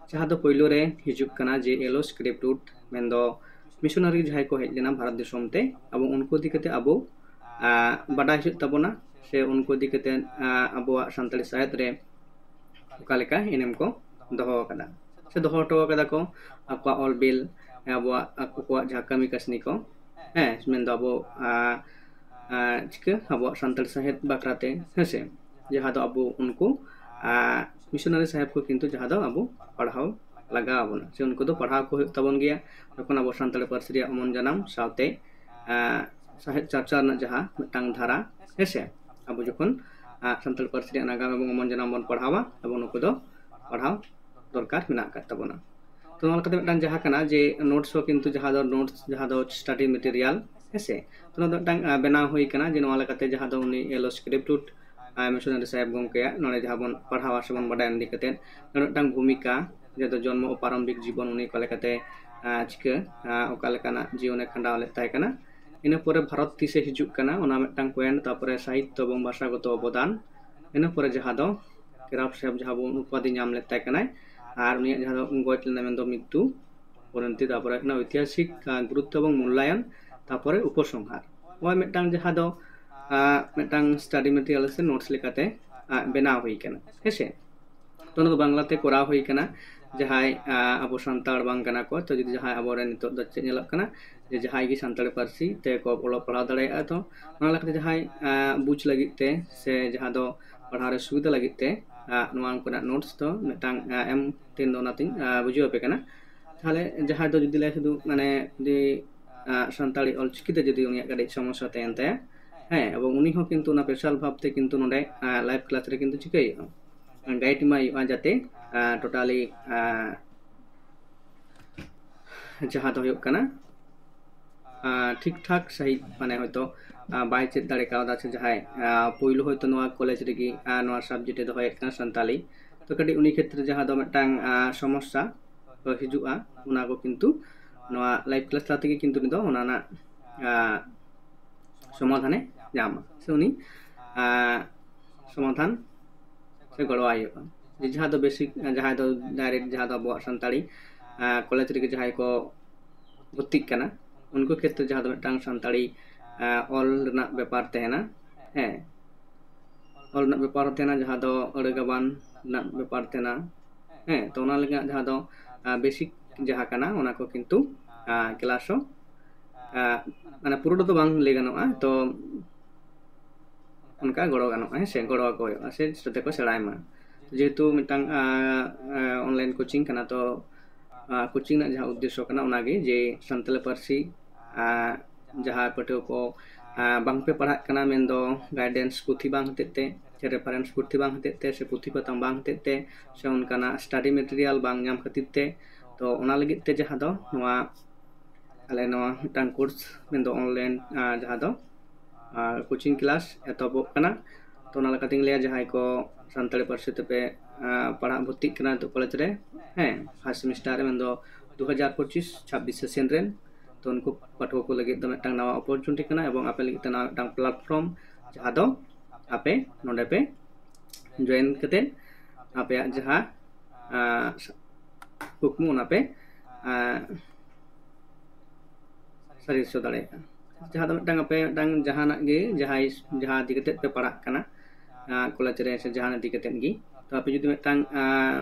ᱡᱟᱦᱟᱸ ᱫᱚ ᱯᱳᱭᱞᱳ ᱨᱮ ᱦᱤᱡᱩᱜ ᱠᱟᱱᱟ ᱡᱮ ᱮᱞᱳ ᱥᱠᱨᱤᱯᱴ ᱨᱩᱴ, ᱢᱮᱱᱫᱚ ᱢᱤᱥᱚᱱᱟᱨᱤ ᱡᱟᱦᱟᱸᱭ ᱠᱚ ᱦᱮᱡ ᱞᱮᱱᱟ ᱵᱷᱟᱨᱚᱛ ᱫᱤᱥᱚᱢ ᱛᱮ, ᱟᱵᱚ ᱩᱱᱠᱩ ᱤᱫᱤ ᱠᱟᱛᱮ ᱟᱵᱚ ᱵᱟᱰᱟᱭ ᱦᱩᱭᱩᱜ ᱛᱟᱵᱚᱱᱟ, ᱥᱮ ᱩᱱᱠᱩ ᱤᱫᱤ ᱠᱟᱛᱮ ᱟᱵᱚᱣᱟᱜ ᱥᱟᱱᱛᱟᱲᱤ ᱥᱟᱶᱦᱮᱫ ᱨᱮ ᱚᱠᱟ ᱞᱮᱠᱟ ᱮᱱᱮᱢ ᱠᱚ ᱫᱚᱦᱚ ᱟᱠᱟᱫᱟ ᱥᱮ ᱫᱚᱦᱚ ᱦᱚᱴᱚ ᱟᱠᱟᱫᱟ ᱠᱚ ᱟᱠᱚᱣᱟᱜ ᱚᱞ ᱵᱤᱞ, ᱟᱵᱚᱣᱟᱜ ᱟᱠᱚᱣᱟᱜ ᱡᱟᱦᱟᱸ ᱠᱟᱹᱢᱤ ᱠᱟᱹᱥᱱᱤ ᱠᱚ, ᱦᱮᱸ, ᱢᱮᱱᱫᱚ ᱟᱵᱚ ᱪᱤᱠᱟᱹ ᱟᱵᱚᱣᱟᱜ ᱥᱟᱱᱛᱟᱲᱤ ᱥᱟᱶᱦᱮᱫ ᱵᱟᱠᱷᱨᱟᱛᱮ, ᱦᱮᱸᱥᱮ, ᱡᱟᱦᱟᱸ ᱫᱚ ᱟᱵᱚ ᱩᱱᱠᱩ ᱢᱤᱥᱚᱱᱟᱨᱤ ᱥᱟᱦᱮᱵ ᱠᱚ ᱠᱤᱱᱛᱩ ᱡᱟᱦᱟᱸ ᱫᱚ ᱟᱵᱚ ᱯᱟᱲᱦᱟᱣ ᱞᱟᱜᱟᱣ ᱟᱵᱚᱱᱟ, ᱥᱮ ᱩᱱᱠᱩ ᱫᱚ ᱯᱟᱲᱦᱟᱣ ᱠᱚ ᱦᱩᱭᱩᱜ ᱛᱟᱵᱚᱱ ᱜᱮᱭᱟ᱾ ᱡᱚᱠᱷᱚᱱ ᱟᱵᱚ ᱥᱟᱱᱛᱟᱲᱤ ᱯᱟᱹᱨᱥᱤ ᱨᱮᱭᱟᱜ ᱚᱢᱚᱱ ᱡᱟᱱᱟᱢ ᱥᱟᱶᱛᱮ ᱥᱟᱶᱦᱮᱫ ᱪᱟᱨᱪᱟ ᱨᱮᱱᱟᱜ ᱡᱟᱦᱟᱸ ᱢᱤᱫᱴᱟᱝ ᱫᱷᱟᱨᱟ, ᱦᱮᱸᱥᱮ, ᱟᱵᱚ ᱡᱚᱠᱷᱚᱱ ᱥᱟᱱᱛᱟᱲᱤ ᱯᱟᱹᱨᱥᱤ ᱨᱮᱭᱟᱜ ᱱᱟᱜᱟᱢ ᱮᱵᱚᱝ ᱚᱢᱚᱱ ᱡᱟᱱᱟᱢ ᱵᱚᱱ ᱯᱟᱲᱦᱟᱣᱟ, ᱟᱵᱚ ᱱᱩᱠᱩ ᱫᱚ ᱯᱟᱲᱦᱟᱣ ᱫᱚᱨᱠᱟᱨ ᱢᱮᱱᱟᱜ ᱟᱠᱟᱫ ᱛᱟᱵᱚᱱᱟ᱾ ᱛᱚ ᱱᱚᱣᱟ ᱞᱮᱠᱟᱛᱮ ᱢᱤᱫᱴᱟᱝ ᱡᱟᱦᱟᱸ ᱠᱟᱱᱟ ᱡᱮ ᱱᱳᱴᱥ ᱦᱚᱸ ᱠᱤᱱᱛᱩ ᱡᱟᱦᱟᱸ ᱫᱚ ᱱᱳᱴᱥ, ᱡᱟᱦᱟᱸ ᱫᱚ ᱥᱴᱟᱰᱤ ᱢᱮᱴᱮᱨᱤᱭᱟᱞ, ᱦᱮᱸᱥᱮ, ᱛᱚ ᱱᱚᱣᱟ ᱫᱚ ᱢᱤᱫᱴᱟᱝ ᱵᱮᱱᱟᱣ ᱦᱩᱭ ᱠᱟᱱᱟ ᱡᱮ ᱱᱚᱣᱟ ᱞᱮᱠᱟᱛᱮ ᱡᱟᱦᱟᱸ ᱫᱚ ᱩᱱᱤ ᱮᱞᱳ ᱥᱠᱨᱤᱯᱴ ᱨᱩᱴ ᱢᱤᱥᱚᱱᱟᱨᱤ ᱥᱟᱦᱮᱵ ᱜᱚᱢᱠᱮᱭᱟᱜ ᱱᱚᱰᱮ ᱡᱟᱦᱟᱸ ᱵᱚᱱ ᱯᱟᱲᱦᱟᱣᱟ ᱥᱮ ᱵᱚᱱ ᱵᱟᱰᱟᱭ ᱤᱫᱤ ᱠᱟᱛᱮᱫ ᱱᱚᱰᱮ ᱢᱤᱫᱴᱟᱝ ᱵᱷᱩᱢᱤᱠᱟ, ᱡᱟᱦᱟᱸ ᱫᱚ ᱡᱚᱱᱢᱚ ᱚ ᱯᱨᱟᱨᱚᱢᱵᱷᱤᱠ ᱡᱤᱵᱚᱱ, ᱩᱱᱤ ᱚᱠᱟ ᱞᱮᱠᱟᱛᱮ ᱪᱤᱠᱟᱹ ᱚᱠᱟ ᱞᱮᱠᱟᱱᱟᱜ ᱡᱤᱭᱚᱱᱮ ᱠᱷᱟᱸᱰᱟᱣ ᱞᱮᱫ ᱛᱟᱦᱮᱸ ᱠᱟᱱᱟ᱾ ᱤᱱᱟᱹ ᱯᱚᱨᱮ ᱵᱷᱟᱨᱚᱛ ᱛᱤᱥᱮ ᱦᱤᱡᱩᱜ ᱠᱟᱱᱟ, ᱚᱱᱟ ᱢᱤᱫᱴᱟᱝ ᱯᱚᱭᱮᱱᱴ, ᱛᱟᱨᱯᱚᱨᱮ ᱥᱟᱦᱤᱛᱛᱚ ᱮᱵᱚᱝ ᱵᱷᱟᱥᱟᱜᱚᱛᱚ ᱚᱵᱚᱫᱟᱱ, ᱤᱱᱟᱹ ᱯᱚᱨᱮ ᱡᱟᱦᱟᱸ ᱫᱚ ᱠᱮᱨᱟᱯ ᱥᱟᱦᱮᱵ ᱡᱟᱦᱟᱸ ᱵᱚᱱ ᱩᱯᱟᱫᱷᱤ ᱧᱟᱢ ᱞᱮᱫ ᱛᱟᱦᱮᱸ ᱠᱟᱱᱟᱭ, ᱟᱨ ᱩᱱᱤᱭᱟᱜ ᱡᱟᱦᱟᱸ ᱫᱚ ᱜᱚᱡ ᱞᱮᱱᱟ ᱢᱮᱱᱫᱚ ᱢᱨᱤᱛᱛᱩ ᱯᱚᱨᱤᱱᱚᱛᱤ, ᱛᱟᱨᱯᱚᱨᱮ ᱦᱩᱭᱩᱜ ᱠᱟᱱᱟ ᱳᱭᱛᱤᱦᱟᱥᱤᱠ ᱜᱩᱨᱩᱛᱛᱚ ᱮᱵᱚᱝ ᱢᱩᱞᱞᱟᱭᱚᱱ, ᱛᱟᱨᱯᱚᱨᱮ ᱩᱯᱚᱥᱚᱝᱦᱟᱨ᱾ ᱱᱚᱣᱟ ᱢᱤᱫᱴᱟᱝ ᱡᱟᱦᱟᱸ ᱫᱚ ᱢᱤᱫᱴᱟᱝ ᱥᱴᱟᱰᱤ ᱢᱮᱴᱮᱨᱤᱭᱟᱞ ᱥᱮ ᱱᱳᱴᱥ ᱞᱮᱠᱟᱛᱮ ᱵᱮᱱᱟᱣ ᱦᱩᱭ ᱠᱟᱱᱟ, ᱦᱮᱸᱥᱮ᱾ ᱛᱚ ᱚᱱᱟ ᱫᱚ ᱵᱟᱝᱞᱟᱛᱮ ᱠᱚᱨᱟᱣ ᱦᱩᱭ ᱠᱟᱱᱟ᱾ ᱡᱟᱦᱟᱸᱭ ᱟᱵᱚ ᱥᱟᱱᱛᱟᱲ ᱵᱟᱝ ᱠᱟᱱᱟ ᱠᱚ, ᱛᱚ ᱡᱩᱫᱤ ᱡᱟᱦᱟᱸᱭ ᱟᱵᱚᱨᱮᱱ ᱱᱤᱛᱚᱜ ᱫᱚ ᱪᱮᱫ ᱧᱮᱞᱚᱜ ᱠᱟᱱᱟ ᱡᱮ ᱡᱟᱦᱟᱸᱭ ᱜᱮ ᱥᱟᱱᱛᱟᱲᱤ ᱯᱟᱹᱨᱥᱤ ᱛᱮᱠᱚ ᱚᱞᱚᱜ ᱯᱟᱲᱦᱟᱣ ᱫᱟᱲᱮᱭᱟᱜᱼᱟ, ᱛᱚ ᱚᱱᱟ ᱞᱮᱠᱟᱛᱮ ᱡᱟᱦᱟᱸᱭ ᱵᱩᱡᱽ ᱞᱟᱹᱜᱤᱫ ᱛᱮ ᱥᱮ ᱡᱟᱦᱟᱸ ᱫᱚ ᱯᱟᱲᱦᱟᱣ ᱨᱮ ᱥᱩᱵᱤᱫᱷᱟ ᱞᱟᱹᱜᱤᱫ ᱛᱮ ᱱᱚᱣᱟ ᱠᱚᱨᱮᱱᱟᱜ ᱱᱳᱴᱥ ᱫᱚ ᱢᱤᱫᱴᱟᱝ ᱮᱢ ᱛᱮᱦᱮᱧ ᱫᱚ ᱚᱱᱟᱛᱤᱧ ᱵᱩᱡᱷᱟᱹᱣ ᱟᱯᱮ ᱠᱟᱱᱟ᱾ ᱛᱟᱦᱚᱞᱮ ᱡᱟᱦᱟᱸᱭ ᱫᱚ ᱡᱩᱫᱤ ᱞᱟᱹᱭ ᱥᱩᱫᱷᱩ ᱢᱟᱱᱮ ᱡᱩᱫᱤ ᱥᱟᱱᱛᱟᱲᱤ ᱚᱞᱪᱤᱠᱤ ᱛᱮ ᱡᱩᱫᱤ ᱩᱱᱤᱭᱟᱜ ᱠᱟᱹᱴᱤᱡ ᱥᱚᱢᱚᱥᱥᱟ ᱛᱟᱦᱮᱱ ᱛᱟᱭᱟ, ᱦᱮᱸ, ᱮᱵᱚᱝ ᱩᱱᱤ ᱦᱚᱸ ᱠᱤᱱᱛᱩ ᱚᱱᱟ ᱯᱮᱥᱟᱞ ᱵᱷᱟᱵᱽ ᱛᱮ ᱠᱤᱱᱛᱩ ᱱᱚᱰᱮ ᱞᱟᱭᱤᱵᱷ ᱠᱞᱟᱥ ᱨᱮ ᱠᱤᱱᱛᱩ ᱪᱤᱠᱟᱹᱭ ᱦᱩᱭᱩᱜᱼᱟ, ᱜᱟᱭᱤᱰ ᱮᱢᱟᱭ ᱦᱩᱭᱩᱜᱼᱟ, ᱡᱟᱛᱮ ᱴᱳᱴᱟᱞᱤ ᱡᱟᱦᱟᱸ ᱫᱚ ᱦᱩᱭᱩᱜ ᱠᱟᱱᱟ ᱴᱷᱤᱠ ᱴᱷᱟᱠ ᱥᱟᱺᱦᱤᱡ ᱢᱟᱱᱮ ᱦᱚᱭᱛᱳ ᱵᱟᱭ ᱪᱮᱫ ᱫᱟᱲᱮ ᱠᱟᱣᱫᱟ, ᱥᱮ ᱡᱟᱦᱟᱸᱭ ᱯᱳᱭᱞᱳ ᱦᱚᱭᱛᱳ ᱱᱚᱣᱟ ᱠᱚᱞᱮᱡᱽ ᱨᱮᱜᱮ ᱱᱚᱣᱟ ᱥᱟᱵᱡᱮᱠᱴ ᱮ ᱫᱚᱦᱚᱭᱮᱫ ᱠᱟᱱᱟ ᱥᱟᱱᱛᱟᱞᱤ, ᱛᱚ ᱠᱟᱹᱴᱤᱡ ᱩᱱᱤ ᱠᱷᱮᱛᱨᱮ ᱡᱟᱦᱟᱸ ᱫᱚ ᱢᱤᱫᱴᱟᱝ ᱥᱚᱢᱚᱥᱥᱟ ᱠᱚ ᱦᱤᱡᱩᱜᱼᱟ, ᱚᱱᱟ ᱠᱚ ᱠᱤᱱᱛᱩ ᱱᱚᱣᱟ ᱞᱟᱭᱤᱵᱷ ᱠᱞᱟᱥ ᱛᱟᱞᱟ ᱛᱮᱜᱮ ᱠᱤᱱᱛᱩ ᱩᱱᱤ ᱫᱚ ᱚᱱᱟ ᱨᱮᱱᱟᱜ ᱥᱚᱢᱟᱫᱷᱟᱱᱮ ᱧᱟᱢᱟ, ᱥᱮ ᱩᱱᱤ ᱥᱚᱢᱟᱫᱷᱟᱱ ᱥᱮ ᱜᱚᱲᱚᱣᱟᱭ ᱦᱩᱭᱩᱜᱼᱟ᱾ ᱡᱮ ᱡᱟᱦᱟᱸ ᱫᱚ ᱵᱮᱥᱤᱠ, ᱡᱟᱦᱟᱸᱭ ᱫᱚ ᱰᱟᱭᱨᱮᱠᱴ ᱡᱟᱦᱟᱸ ᱫᱚ ᱟᱵᱚᱣᱟᱜ ᱥᱟᱱᱛᱟᱲᱤ ᱠᱚᱞᱮᱡᱽ ᱨᱮᱜᱮ ᱡᱟᱦᱟᱸᱭ ᱠᱚ ᱵᱷᱚᱨᱛᱤᱜ ᱠᱟᱱᱟ, ᱩᱱᱠᱩ ᱠᱷᱮᱛᱨᱮ ᱡᱟᱦᱟᱸ ᱫᱚ ᱢᱤᱫᱴᱟᱝ ᱥᱟᱱᱛᱟᱲᱤ ᱚᱞ ᱨᱮᱱᱟᱜ ᱵᱮᱯᱟᱨ ᱛᱟᱦᱮᱱᱟ᱾ ᱦᱮᱸ, ᱚᱞ ᱨᱮᱱᱟᱜ ᱵᱮᱯᱟᱨ ᱦᱚᱸ ᱛᱟᱦᱮᱱᱟ, ᱡᱟᱦᱟᱸ ᱫᱚ ᱟᱹᱲᱟᱹ ᱜᱟᱵᱟᱱ ᱨᱮᱱᱟᱜ ᱵᱮᱯᱟᱨ ᱛᱟᱦᱮᱱᱟ᱾ ᱦᱮᱸ, ᱛᱚ ᱚᱱᱟ ᱞᱟᱹᱜᱤᱫ ᱡᱟᱦᱟᱸ ᱫᱚ ᱵᱮᱥᱤᱠ ᱡᱟᱦᱟᱸ ᱠᱟᱱᱟ, ᱚᱱᱟ ᱠᱚ ᱠᱤᱱᱛᱩ ᱠᱞᱟᱥ ᱦᱚᱸ ᱢᱟᱱᱮ ᱯᱩᱨᱟᱹ ᱫᱚ ᱵᱟᱝ ᱞᱟᱹᱭ ᱜᱟᱱᱚᱜᱼᱟ, ᱛᱚ ᱚᱱᱠᱟ ᱜᱚᱲᱚ ᱜᱟᱱᱚᱜᱼᱟ, ᱦᱮᱸ ᱥᱮ, ᱜᱚᱲᱚ ᱟᱠᱚ ᱦᱩᱭᱩᱜᱼᱟ, ᱥᱮ ᱡᱟᱛᱮ ᱠᱚ ᱥᱮᱬᱟᱭ ᱢᱟ᱾ ᱡᱮᱦᱮᱛᱩ ᱢᱤᱫᱴᱟᱝ ᱚᱱᱞᱟᱭᱤᱱ ᱠᱳᱪᱤᱝ ᱠᱟᱱᱟ, ᱛᱚ ᱠᱳᱪᱤᱝ ᱨᱮᱱᱟᱜ ᱡᱟᱦᱟᱸ ᱩᱫᱽᱫᱮᱥᱥᱚ ᱠᱟᱱᱟ, ᱚᱱᱟᱜᱮ ᱡᱮ ᱥᱟᱱᱛᱟᱲᱤ ᱯᱟᱹᱨᱥᱤ ᱡᱟᱦᱟᱸ ᱯᱟᱹᱴᱷᱩᱣᱟᱹ ᱠᱚ ᱵᱟᱝᱯᱮ ᱯᱟᱲᱦᱟᱜ ᱠᱟᱱᱟ, ᱢᱮᱱᱫᱚ ᱜᱟᱭᱤᱰᱮᱱᱥ ᱯᱩᱛᱷᱤ ᱵᱟᱝ ᱦᱚᱛᱮᱡ ᱛᱮ, ᱥᱮ ᱨᱮᱯᱷᱟᱨᱮᱱᱥ ᱯᱩᱛᱷᱤ ᱵᱟᱝ ᱦᱚᱛᱮᱡ ᱛᱮ, ᱥᱮ ᱯᱩᱛᱷᱤ ᱯᱟᱛᱟᱢ ᱵᱟᱝ ᱦᱚᱛᱮᱡ ᱛᱮ, ᱥᱮ ᱚᱱᱠᱟᱱᱟᱜ ᱥᱴᱟᱰᱤ ᱢᱮᱴᱮᱨᱤᱭᱟᱞ ᱵᱟᱝ ᱧᱟᱢ ᱠᱷᱟᱹᱛᱤᱨ ᱛᱮ, ᱛᱚ ᱚᱱᱟ ᱞᱟᱹᱜᱤᱫ ᱛᱮ ᱡᱟᱦᱟᱸ ᱫᱚ ᱱᱚᱣᱟ ᱟᱞᱮ ᱱᱚᱣᱟ ᱢᱤᱫᱴᱟᱝ ᱠᱳᱨᱥ, ᱢᱮᱱᱫᱚ ᱚᱱᱞᱟᱭᱤᱱ ᱡᱟᱦᱟᱸ ᱫᱚ ᱠᱳᱪᱤᱝ ᱠᱞᱟᱥ ᱮᱛᱚᱦᱚᱵᱚᱜ ᱠᱟᱱᱟ᱾ ᱛᱚ ᱚᱱᱟ ᱞᱮᱠᱟᱛᱤᱧ ᱞᱟᱹᱭᱟ, ᱡᱟᱦᱟᱸᱭ ᱠᱚ ᱥᱟᱱᱛᱟᱲᱤ ᱯᱟᱹᱨᱥᱤ ᱛᱮᱯᱮ ᱯᱟᱲᱦᱟᱜ ᱵᱷᱚᱨᱛᱤᱜ ᱠᱟᱱᱟ ᱱᱤᱛᱚᱜ ᱠᱚᱞᱮᱡᱽ ᱨᱮ, ᱦᱮᱸ, ᱯᱷᱟᱥᱴ ᱥᱮᱢᱤᱥᱴᱟᱨ ᱨᱮ, ᱢᱮᱱᱫᱚ ᱫᱩ ᱦᱟᱡᱟᱨ ᱯᱚᱸᱪᱤᱥ ᱪᱷᱟᱵᱵᱤᱥ ᱥᱮᱥᱮᱱ ᱨᱮᱱ, ᱛᱚ ᱩᱱᱠᱩ ᱯᱟᱹᱴᱷᱩᱣᱟᱹ ᱠᱚ ᱞᱟᱹᱜᱤᱫ ᱫᱚ ᱢᱤᱫᱴᱟᱝ ᱱᱟᱣᱟ ᱚᱯᱚᱨᱪᱩᱱᱤᱴᱤ ᱠᱟᱱᱟ, ᱮᱵᱚᱝ ᱟᱯᱮ ᱞᱟᱹᱜᱤᱫ ᱛᱮ ᱱᱟᱣᱟ ᱢᱤᱫᱴᱟᱝ ᱯᱞᱟᱴᱯᱷᱚᱨᱢ, ᱡᱟᱦᱟᱸ ᱫᱚ ᱟᱯᱮ ᱱᱚᱰᱮ ᱯᱮ ᱡᱚᱭᱮᱱ ᱠᱟᱛᱮᱫ ᱟᱯᱮᱭᱟᱜ ᱡᱟᱦᱟᱸ ᱠᱩᱠᱢᱩ, ᱚᱱᱟ ᱯᱮ ᱥᱟᱹᱨᱤ ᱦᱚᱪᱚ ᱫᱟᱲᱮᱭᱟᱜᱼᱟ᱾ ᱡᱟᱦᱟᱸ ᱫᱚ ᱢᱤᱫᱴᱟᱝ ᱟᱯᱮ ᱢᱤᱫᱴᱟᱝ ᱡᱟᱦᱟᱱᱟᱜ ᱜᱮ, ᱡᱟᱦᱟᱸᱭ ᱡᱟᱦᱟᱸ ᱤᱫᱤ ᱠᱟᱛᱮᱫ ᱯᱮ ᱯᱟᱲᱦᱟᱜ ᱠᱟᱱᱟ ᱠᱚᱞᱮᱡᱽ ᱨᱮ, ᱥᱮ ᱡᱟᱦᱟᱸ ᱤᱫᱤ ᱠᱟᱛᱮᱫ ᱜᱮ, ᱛᱚ ᱟᱯᱮ ᱡᱩᱫᱤ ᱢᱤᱫᱴᱟᱝ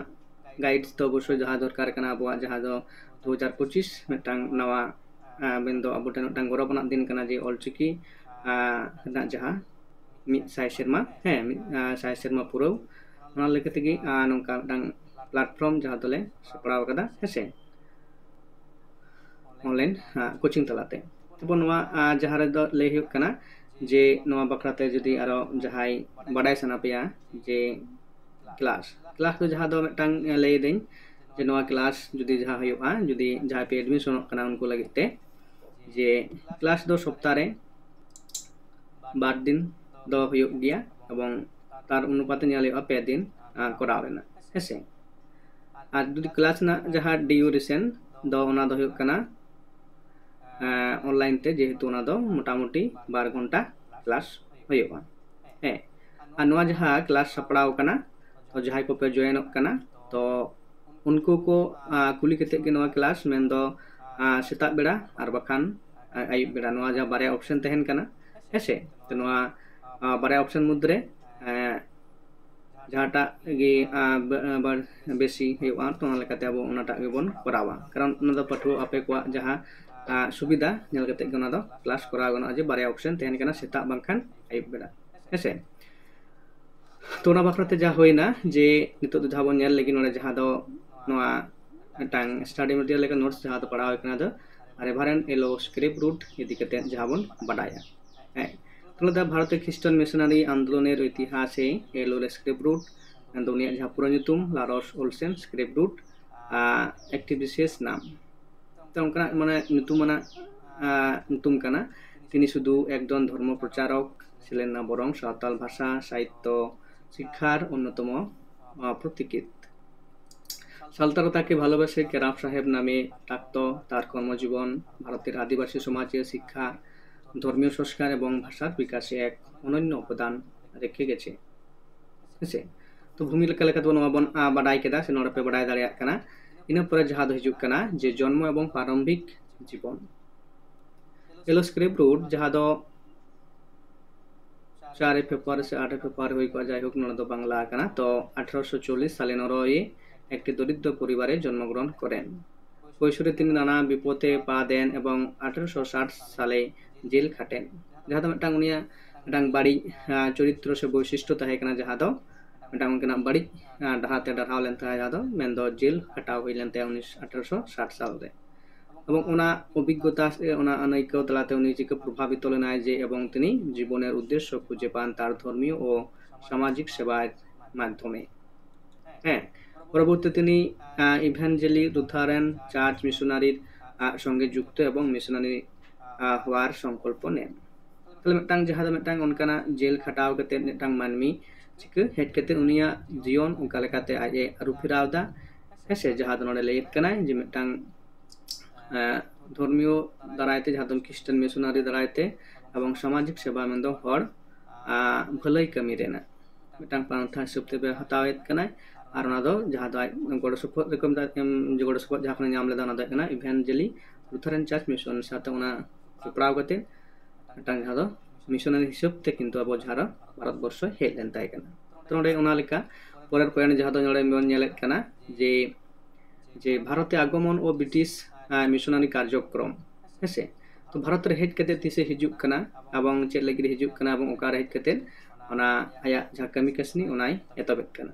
ᱜᱟᱭᱤᱰ ᱛᱚ ᱚᱵᱚᱥᱥᱳᱭ ᱡᱟᱦᱟᱸ ᱫᱚᱨᱠᱟᱨ ᱠᱟᱱᱟ, ᱟᱵᱚᱣᱟᱜ ᱡᱟᱦᱟᱸ ᱫᱚ ᱫᱩ ᱦᱟᱡᱟᱨ ᱯᱚᱸᱪᱤᱥ ᱢᱤᱫᱴᱟᱝ ᱱᱟᱣᱟ ᱢᱮᱱᱫᱚ ᱟᱵᱚ ᱴᱷᱮᱱ ᱢᱤᱫᱴᱟᱝ ᱜᱚᱨᱚᱵᱽ ᱟᱱᱟᱜ ᱫᱤᱱ ᱠᱟᱱᱟ, ᱡᱮ ᱚᱞᱪᱤᱠᱤ ᱨᱮᱱᱟᱜ ᱡᱟᱦᱟᱸ ᱢᱤᱫ ᱥᱟᱭ ᱥᱮᱨᱢᱟ, ᱦᱮᱸ, ᱢᱤᱫ ᱥᱟᱭ ᱥᱮᱨᱢᱟ ᱯᱩᱨᱟᱹᱣ, ᱚᱱᱟ ᱞᱮᱠᱟ ᱛᱮᱜᱮ ᱱᱚᱝᱠᱟ ᱢᱤᱫᱴᱟᱝ ᱯᱞᱟᱴᱯᱷᱚᱨᱢ ᱡᱟᱦᱟᱸ ᱫᱚᱞᱮ ᱥᱟᱯᱲᱟᱣ ᱠᱟᱫᱟ, ᱦᱮᱸ ᱥᱮ, ᱚᱱᱞᱟᱭᱤᱱ ᱠᱳᱪᱤᱝ ᱛᱟᱞᱟᱛᱮ᱾ ᱛᱟᱨᱯᱚᱨ ᱱᱚᱣᱟ ᱡᱟᱦᱟᱸ ᱨᱮᱫᱚ ᱞᱟᱹᱭ ᱦᱩᱭᱩᱜ ᱠᱟᱱᱟ ᱡᱮ ᱱᱚᱣᱟ ᱵᱟᱠᱷᱨᱟᱛᱮ ᱡᱩᱫᱤ ᱟᱨᱚ ᱡᱟᱦᱟᱸᱭ ᱵᱟᱰᱟᱭ ᱥᱟᱱᱟ ᱯᱮᱭᱟ ᱡᱮ ᱠᱞᱟᱥ, ᱠᱞᱟᱥ ᱫᱚ ᱡᱟᱦᱟᱸ ᱫᱚ ᱢᱤᱫᱴᱟᱝ ᱞᱟᱹᱭ ᱫᱟᱹᱧ ᱡᱮ ᱱᱚᱣᱟ ᱠᱞᱟᱥ ᱡᱩᱫᱤ ᱡᱟᱦᱟᱸ ᱦᱩᱭᱩᱜᱼᱟ, ᱡᱩᱫᱤ ᱡᱟᱦᱟᱸᱭ ᱯᱮ ᱮᱰᱢᱤᱥᱚᱱᱚᱜ ᱠᱟᱱᱟ ᱩᱱᱠᱩ ᱞᱟᱹᱜᱤᱫ ᱛᱮ, ᱡᱮ ᱠᱞᱟᱥ ᱫᱚ ᱥᱚᱯᱛᱟ ᱨᱮ ᱵᱟᱨ ᱫᱤᱱ ᱫᱚ ᱦᱩᱭᱩᱜ ᱜᱮᱭᱟ, ᱮᱵᱚᱝ ᱛᱟᱨ ᱚᱱᱩᱯᱟᱛᱮ ᱧᱮᱞ ᱦᱩᱭᱩᱜᱼᱟ ᱯᱮ ᱫᱤᱱ ᱟᱸ, ᱠᱚᱨᱟᱣ ᱨᱮᱱᱟᱜ, ᱦᱮᱸᱥᱮ᱾ ᱟᱨ ᱡᱩᱫᱤ ᱠᱞᱟᱥ ᱨᱮᱱᱟᱜ ᱡᱟᱦᱟᱸ ᱰᱤᱭᱩᱨᱮᱥᱚᱱ ᱫᱚ, ᱚᱱᱟ ᱫᱚ ᱦᱩᱭᱩᱜ ᱠᱟᱱᱟ ᱚᱱᱞᱟᱭᱤᱱ ᱛᱮ, ᱡᱮᱦᱮᱛᱩ ᱚᱱᱟ ᱫᱚ ᱢᱚᱴᱟᱢᱩᱴᱤ ᱵᱟᱨ ᱜᱷᱚᱱᱴᱟ ᱠᱞᱟᱥ ᱦᱩᱭᱩᱜᱼᱟ᱾ ᱦᱮᱸ, ᱟᱨ ᱱᱚᱣᱟ ᱡᱟᱦᱟᱸ ᱠᱞᱟᱥ ᱥᱟᱯᱲᱟᱣ ᱠᱟᱱᱟ, ᱛᱚ ᱡᱟᱦᱟᱸᱭ ᱠᱚᱯᱮ ᱡᱚᱭᱮᱱᱚᱜ ᱠᱟᱱᱟ, ᱛᱚ ᱩᱱᱠᱩ ᱠᱚ ᱟᱸ, ᱠᱩᱞᱤ ᱠᱟᱛᱮᱫ ᱜᱮ ᱱᱚᱣᱟ ᱠᱞᱟᱥ, ᱢᱮᱱᱫᱚ ᱟᱸ, ᱥᱮᱛᱟᱜ ᱵᱮᱲᱟ ᱟᱨ ᱵᱟᱠᱷᱟᱱ ᱟᱸ, ᱟᱹᱭᱩᱵ ᱵᱮᱲᱟ, ᱱᱚᱣᱟ ᱡᱟᱦᱟᱸ ᱵᱟᱨᱭᱟ ᱚᱯᱥᱮᱱ ᱛᱟᱦᱮᱱ ᱠᱟᱱᱟ, ᱦᱮᱸᱥᱮ᱾ ᱛᱚ ᱱᱚᱣᱟ ᱟᱸ, ᱵᱟᱨᱭᱟ ᱚᱯᱥᱮᱱ ᱢᱚᱫᱽᱫᱷᱮ ᱨᱮ ᱮᱸ, ᱡᱟᱦᱟᱸᱴᱟᱜ ᱜᱮ ᱟᱸ, ᱵᱮ- ᱟᱸ, ᱵᱟᱹᱲ- ᱵᱮᱥᱤ ᱦᱩᱭᱩᱜᱼᱟ, ᱛᱚ ᱚᱱᱟ ᱞᱮᱠᱟᱛᱮ ᱟᱵᱚ ᱚᱱᱟᱴᱟᱜ ᱜᱮᱵᱚᱱ ᱠᱚᱨᱟᱣᱟ, ᱠᱟᱨᱚᱱ ᱚᱱᱟ ᱫᱚ ᱯᱟᱹᱴᱷᱩᱣᱟᱹ ᱟᱯᱮ ᱠᱚᱣᱟᱜ ᱡᱟᱦᱟᱸ ᱟᱸ, ᱥᱩᱵᱤᱫᱷᱟ ᱧᱮᱞ ᱠᱟᱛᱮᱫ ᱜᱮ ᱚᱱᱟ ᱫᱚ ᱠᱞᱟᱥ ᱠᱚᱨᱟᱣ ᱜᱟᱱᱚᱜᱼᱟ, ᱡᱮ ᱵᱟᱨᱭᱟ ᱚᱯᱥᱮᱱ ᱛᱟᱦᱮᱱ ᱠᱟᱱᱟ, ᱥᱮᱛᱟᱜ ᱵᱟᱝᱠᱷᱟᱱ ᱟᱹᱭᱩᱵ ᱵᱮᱲᱟ, ᱦᱮᱸᱥᱮ᱾ ᱛᱚ ᱚᱱᱟ ᱵᱟᱠᱷᱨᱟ ᱛᱮ ᱡᱟ ᱦᱩᱭᱱᱟ ᱡᱮ ᱱᱤᱛᱚᱜ ᱫᱚ ᱡᱟᱦᱟᱸ ᱵᱚᱱ ᱧᱮᱞ ᱞᱟᱹᱜᱤᱫ ᱱᱚᱰᱮ, ᱡᱟᱦᱟᱸ ᱫᱚ ᱱᱚᱣᱟ ᱢᱤᱫᱴᱟᱝ ᱥᱴᱟᱰᱤ ᱢᱮᱴᱮᱨᱤᱭᱟᱞ ᱞᱮᱠᱟ ᱱᱳᱴᱥ ᱡᱟᱦᱟᱸ ᱫᱚ ᱯᱟᱲᱦᱟᱣ ᱦᱩᱭ ᱠᱟᱱᱟ, ᱫᱚ ᱨᱮᱵᱷᱟᱨᱮᱱᱰ ᱮᱞ ᱳ ᱥᱠᱨᱤᱯᱴ ᱨᱩᱴ ᱤᱫᱤ ᱠᱟᱛᱮ ᱡᱟᱦᱟᱸ ᱵᱚᱱ ᱵᱟᱰᱟᱭᱟ᱾ ᱦᱮᱸ, ᱛᱟᱦᱞᱮ ᱫᱚ ᱵᱷᱟᱨᱚᱛᱤᱭᱚ ᱠᱷᱨᱤᱥᱴᱟᱱ ᱢᱤᱥᱚᱱᱟᱨᱤ ᱟᱱᱫᱳᱞᱚᱱᱮᱨ ᱤᱛᱤᱦᱟᱥᱮ ᱮᱞ ᱳ ᱥᱠᱨᱤᱯᱴ ᱨᱩᱴ, ᱫᱚ ᱩᱱᱤᱭᱟᱜ ᱡᱟᱦᱟᱸ ᱯᱩᱨᱟᱹ ᱧᱩᱛᱩᱢ ᱞᱟᱨᱚᱥ ᱳᱞᱥᱮᱱ ᱥᱠᱨᱤᱯᱴ ᱨᱩᱴ, ᱟᱨ ᱮᱠᱴᱤ ᱵᱤᱥᱮᱥ ᱱᱟᱢ᱾ ᱛᱚ ᱚᱱᱠᱟᱱᱟᱜ ᱢᱟᱱᱮ ᱧᱩᱛᱩᱢᱟᱱᱟᱜ ᱟᱸ, ᱧᱩᱛᱩᱢ ᱠᱟᱱᱟ᱾ ᱛᱤᱱᱤ ᱥᱩᱫᱷᱩ ᱮᱠᱫᱚᱱ ᱫᱷᱚᱨᱢᱚ ᱯᱨᱚᱪᱟᱨᱚᱠ ᱥᱮᱞᱮᱱᱟ, ᱵᱚᱨᱚᱝ ᱥᱟᱶᱛᱟᱞ ᱵᱷᱟᱥᱟ ᱥᱟᱦᱤᱛᱛᱚ ᱥᱤᱠᱠᱷᱟᱨ ᱚᱱᱱᱚᱛᱚᱢᱚ ᱟᱸ, ᱯᱨᱚᱛᱤᱠᱤᱛ। সালতারো তাকে ভালোবাসে কেরাফ সাহেব নামে ডাকত। তার কর্মজীবন ভারতের আদিবাসী সমাজে শিক্ষা, ধর্মীয় সংস্কার এবং ভাষার বিকাশে এক অনন্য অবদান রেখে গেছে। ᱦᱮᱸᱥᱮ, ᱛᱚ ᱵᱷᱩᱢᱤᱠᱟ ᱞᱮᱠᱟᱛᱮ ᱱᱚᱣᱟ ᱵᱚᱱ ᱟᱸ, ᱵᱟᱰᱟᱭ ᱠᱮᱫᱟ, ᱥᱮ ᱱᱚᱰᱮ ᱯᱮ ᱵᱟᱰᱟᱭ ᱫᱟᱲᱮᱭᱟᱜ ᱠᱟᱱᱟ᱾ ᱤᱱᱟᱹ ᱯᱚᱨᱮ ᱡᱟᱦᱟᱸ ᱫᱚ ᱦᱤᱡᱩᱜ ᱠᱟᱱᱟ ᱡᱮ ᱡᱚᱱᱢᱚ ᱮᱵᱚᱝ ᱯᱨᱟᱨᱚᱢᱵᱷᱤᱠ ᱡᱤᱵᱚᱱ। ᱮᱞ ᱳ ᱥᱠᱨᱤᱯᱴ ᱨᱩᱴ, ᱡᱟᱦᱟᱸ ᱫᱚ ᱪᱟᱨᱮ ᱯᱷᱮᱵᱽᱨᱩᱣᱟᱨᱤ ᱥᱮ ᱟᱴᱮ ᱯᱷᱮᱵᱽᱨᱩᱣᱟᱨᱤ ᱦᱩᱭ ᱠᱚᱜᱼᱟ, ᱡᱟᱭᱦᱳᱠ ᱱᱚᱰᱮ ᱫᱚ ᱵᱟᱝᱞᱟ ᱠᱟᱱᱟ, ᱛᱚ ᱟᱴᱷᱨᱚᱥᱚ ᱪᱚᱞᱞᱤᱥ ᱥᱟᱞᱮ ᱱᱚᱨᱳᱭᱮ ᱮᱠᱴᱤ ᱫᱚᱨᱤᱫᱨᱚ ᱯᱚᱨᱤᱵᱟᱨᱮ ᱡᱚᱱᱢᱚᱜᱨᱚᱦᱚᱱ ᱠᱚᱨᱮᱱ। কৈশোরে তিনি নানা বিপদে পা দেন এবং আঠারোশো ষাট সালে জেল খাটেন। ᱡᱟᱦᱟᱸ ᱫᱚ ᱢᱤᱫᱴᱟᱝ ᱩᱱᱤᱭᱟᱜ ᱢᱤᱫᱴᱟᱝ ᱵᱟᱹᱲᱤᱡ ᱟᱸ, ᱪᱚᱨᱤᱛᱨᱚ ᱥᱮ ᱵᱳᱭᱥᱤᱥᱴᱚ ᱛᱟᱦᱮᱸ ᱠᱟᱱᱟ, ᱡᱟᱦᱟᱸ ᱫᱚ ᱢᱤᱫᱴᱟᱝ ᱩᱱᱠᱤᱱᱟᱜ ᱵᱟᱹᱲᱤᱡ ᱟᱸ, ᱰᱟᱦᱟᱨ ᱛᱮ ᱰᱟᱨᱦᱟᱣ ᱞᱮᱱ ᱛᱟᱦᱮᱸᱫ, ᱡᱟᱦᱟᱸ ᱫᱚ ᱢᱮᱱᱫᱚ ᱡᱮᱞ ᱠᱷᱟᱴᱟᱣ ᱦᱩᱭ ᱞᱮᱱ ᱛᱟᱭᱟ ᱩᱱᱤᱥ ᱟᱴᱷᱨᱚᱥᱚ ᱥᱟᱴ ᱥᱟᱞ ᱨᱮ᱾ এবং ᱚᱱᱟ ᱚᱵᱷᱤᱜᱽᱜᱚᱛᱟ ᱥᱮ ᱚᱱᱟ ᱟᱹᱱᱟᱹᱭᱠᱟᱹᱣ ᱛᱟᱞᱟᱛᱮ ᱩᱱᱤ ᱪᱤᱠᱟᱹ ᱯᱨᱚᱵᱷᱟᱵᱤᱛᱚ ᱞᱮᱱᱟᱭ ᱡᱮ, এবং তিনি জীবনের উদ্দেশ্য খুঁজে পান তার ধর্মীয় ও সামাজিক সেবার মাধ্যমে। হ্যাঁ, পরবর্তী তিনি আহ, ইভাঞ্জেলি লুথারান চার্চ মিশনারির আহ, সঙ্গে যুক্ত এবং মিশনারি আহ, হওয়ার সংকল্প নেন। ᱛᱟᱦᱞᱮ ᱢᱤᱫᱴᱟᱝ ᱡᱟᱦᱟᱸ ᱫᱚ ᱢᱤᱫᱴᱟᱝ ᱚᱱᱠᱟᱱᱟᱜ ᱡᱮᱞ ᱠᱷᱟᱴᱟᱣ ᱠᱟᱛᱮ ᱢᱤᱫᱴᱟᱝ ᱢᱟᱹᱱᱢᱤ ᱪᱤᱠᱟᱹ ᱦᱮᱡ ᱠᱟᱛᱮ ᱩᱱᱤᱭᱟᱜ ᱡᱤᱭᱚᱱ ᱚᱠᱟ ᱞᱮᱠᱟᱛᱮ ᱟᱡ ᱮ ᱟᱹᱨᱩ ᱯᱷᱮᱨᱟᱣ ᱮᱫᱟ, ᱦᱮᱸ ᱥᱮ? ᱡᱟᱦᱟᱸ ᱫᱚ ᱱᱚᱰᱮ ᱞᱟᱹᱭᱮᱫ ᱠᱟᱱᱟᱭ ᱡᱮ ᱢᱤᱫᱴᱟᱝ ᱫᱷᱚᱨᱢᱤᱭᱚ ᱫᱟᱨᱟᱭ ᱛᱮ, ᱡᱟᱦᱟᱸ ᱫᱚ ᱠᱷᱨᱤᱥᱴᱟᱱ ᱢᱤᱥᱚᱱᱟᱨᱤ ᱫᱟᱨᱟᱭ ᱛᱮ ᱮᱵᱚᱝ ᱥᱟᱢᱟᱡᱤᱠ ᱥᱮᱵᱟ ᱢᱮᱱᱫᱚ ᱦᱚᱲ ᱵᱷᱟᱹᱞᱟᱹᱭ ᱠᱟᱹᱢᱤ ᱨᱮᱱᱟᱜ ᱢᱤᱫᱴᱟᱝ ᱯᱟᱱᱛᱷᱟ ᱦᱤᱥᱟᱹᱵ ᱛᱮ ᱦᱟᱛᱟᱣᱮᱫ ᱠᱟᱱᱟᱭ᱾ ᱟᱨ ᱚᱱᱟ ᱫᱚ ᱡᱟᱦᱟᱸ ᱫᱚ ᱟᱡ ᱜᱚᱲᱚ ᱥᱚᱯᱚᱦᱚᱫ ᱨᱮᱠᱚ ᱢᱮᱛᱟᱜ ᱜᱚᱲᱚ ᱥᱚᱯᱚᱦᱚᱫ ᱡᱟᱦᱟᱸ ᱠᱷᱚᱱᱮ ᱧᱟᱢ ᱞᱮᱫᱟ, ᱚᱱᱟ ᱫᱚ ᱦᱩᱭᱩᱜ ᱠᱟᱱᱟ Evangeli Lutheran Church Mission ᱥᱟᱶᱛᱮ ᱚᱱᱟ ᱡᱚᱯᱲᱟᱣ ᱠᱟᱛᱮ ᱢᱤᱫᱴᱟᱝ ᱡᱟᱦᱟᱸ ᱫᱚ ᱢᱤᱥᱚᱱᱟᱨᱤ ᱦᱤᱥᱟᱹᱵ ᱛᱮ ᱠᱤᱱᱛᱩ ᱟᱵᱚ ᱡᱷᱟᱨ ᱵᱷᱟᱨᱚᱛ ᱵᱚᱨᱥᱚᱭ ᱦᱮᱡ ᱞᱮᱱ ᱛᱟᱭ ᱠᱟᱱᱟ᱾ ᱛᱚ ᱱᱚᱰᱮ ᱚᱱᱟ ᱞᱮᱠᱟ ᱯᱚᱨᱮᱨ ᱯᱚᱭᱮᱱᱴ ᱡᱟᱦᱟᱸ ᱫᱚ ᱱᱚᱰᱮ ᱵᱚᱱ ᱧᱮᱞᱮᱫ ᱠᱟᱱᱟ ᱡᱮ ᱡᱮ ᱵᱷᱟᱨᱚᱛᱮ ᱟᱜᱚᱢᱚᱱ ᱳ ᱵᱨᱤᱴᱤᱥ ᱢᱤᱥᱚᱱᱟᱨᱤ ᱠᱟᱨᱡᱚᱠᱨᱚᱢ, ᱦᱮᱸᱥᱮ? ᱛᱚ ᱵᱷᱟᱨᱚᱛ ᱨᱮ ᱦᱮᱡ ᱠᱟᱛᱮ ᱛᱤᱥᱮ ᱦᱤᱡᱩᱜ ᱠᱟᱱᱟ ᱮᱵᱚᱝ ᱪᱮᱫ ᱞᱟᱹᱜᱤᱫ ᱮ ᱦᱤᱡᱩᱜ ᱠᱟᱱᱟ ᱮᱵᱚᱝ ᱚᱠᱟᱨᱮ ᱦᱮᱡ ᱠᱟᱛᱮ ᱚᱱᱟ ᱟᱭᱟᱜ ᱡᱟᱦᱟᱸ ᱠᱟᱹᱢᱤ ᱠᱟᱹᱥᱱᱤ ᱚᱱᱟᱭ ᱮᱛᱚᱦᱚᱵᱮᱫ ᱠᱟᱱᱟ᱾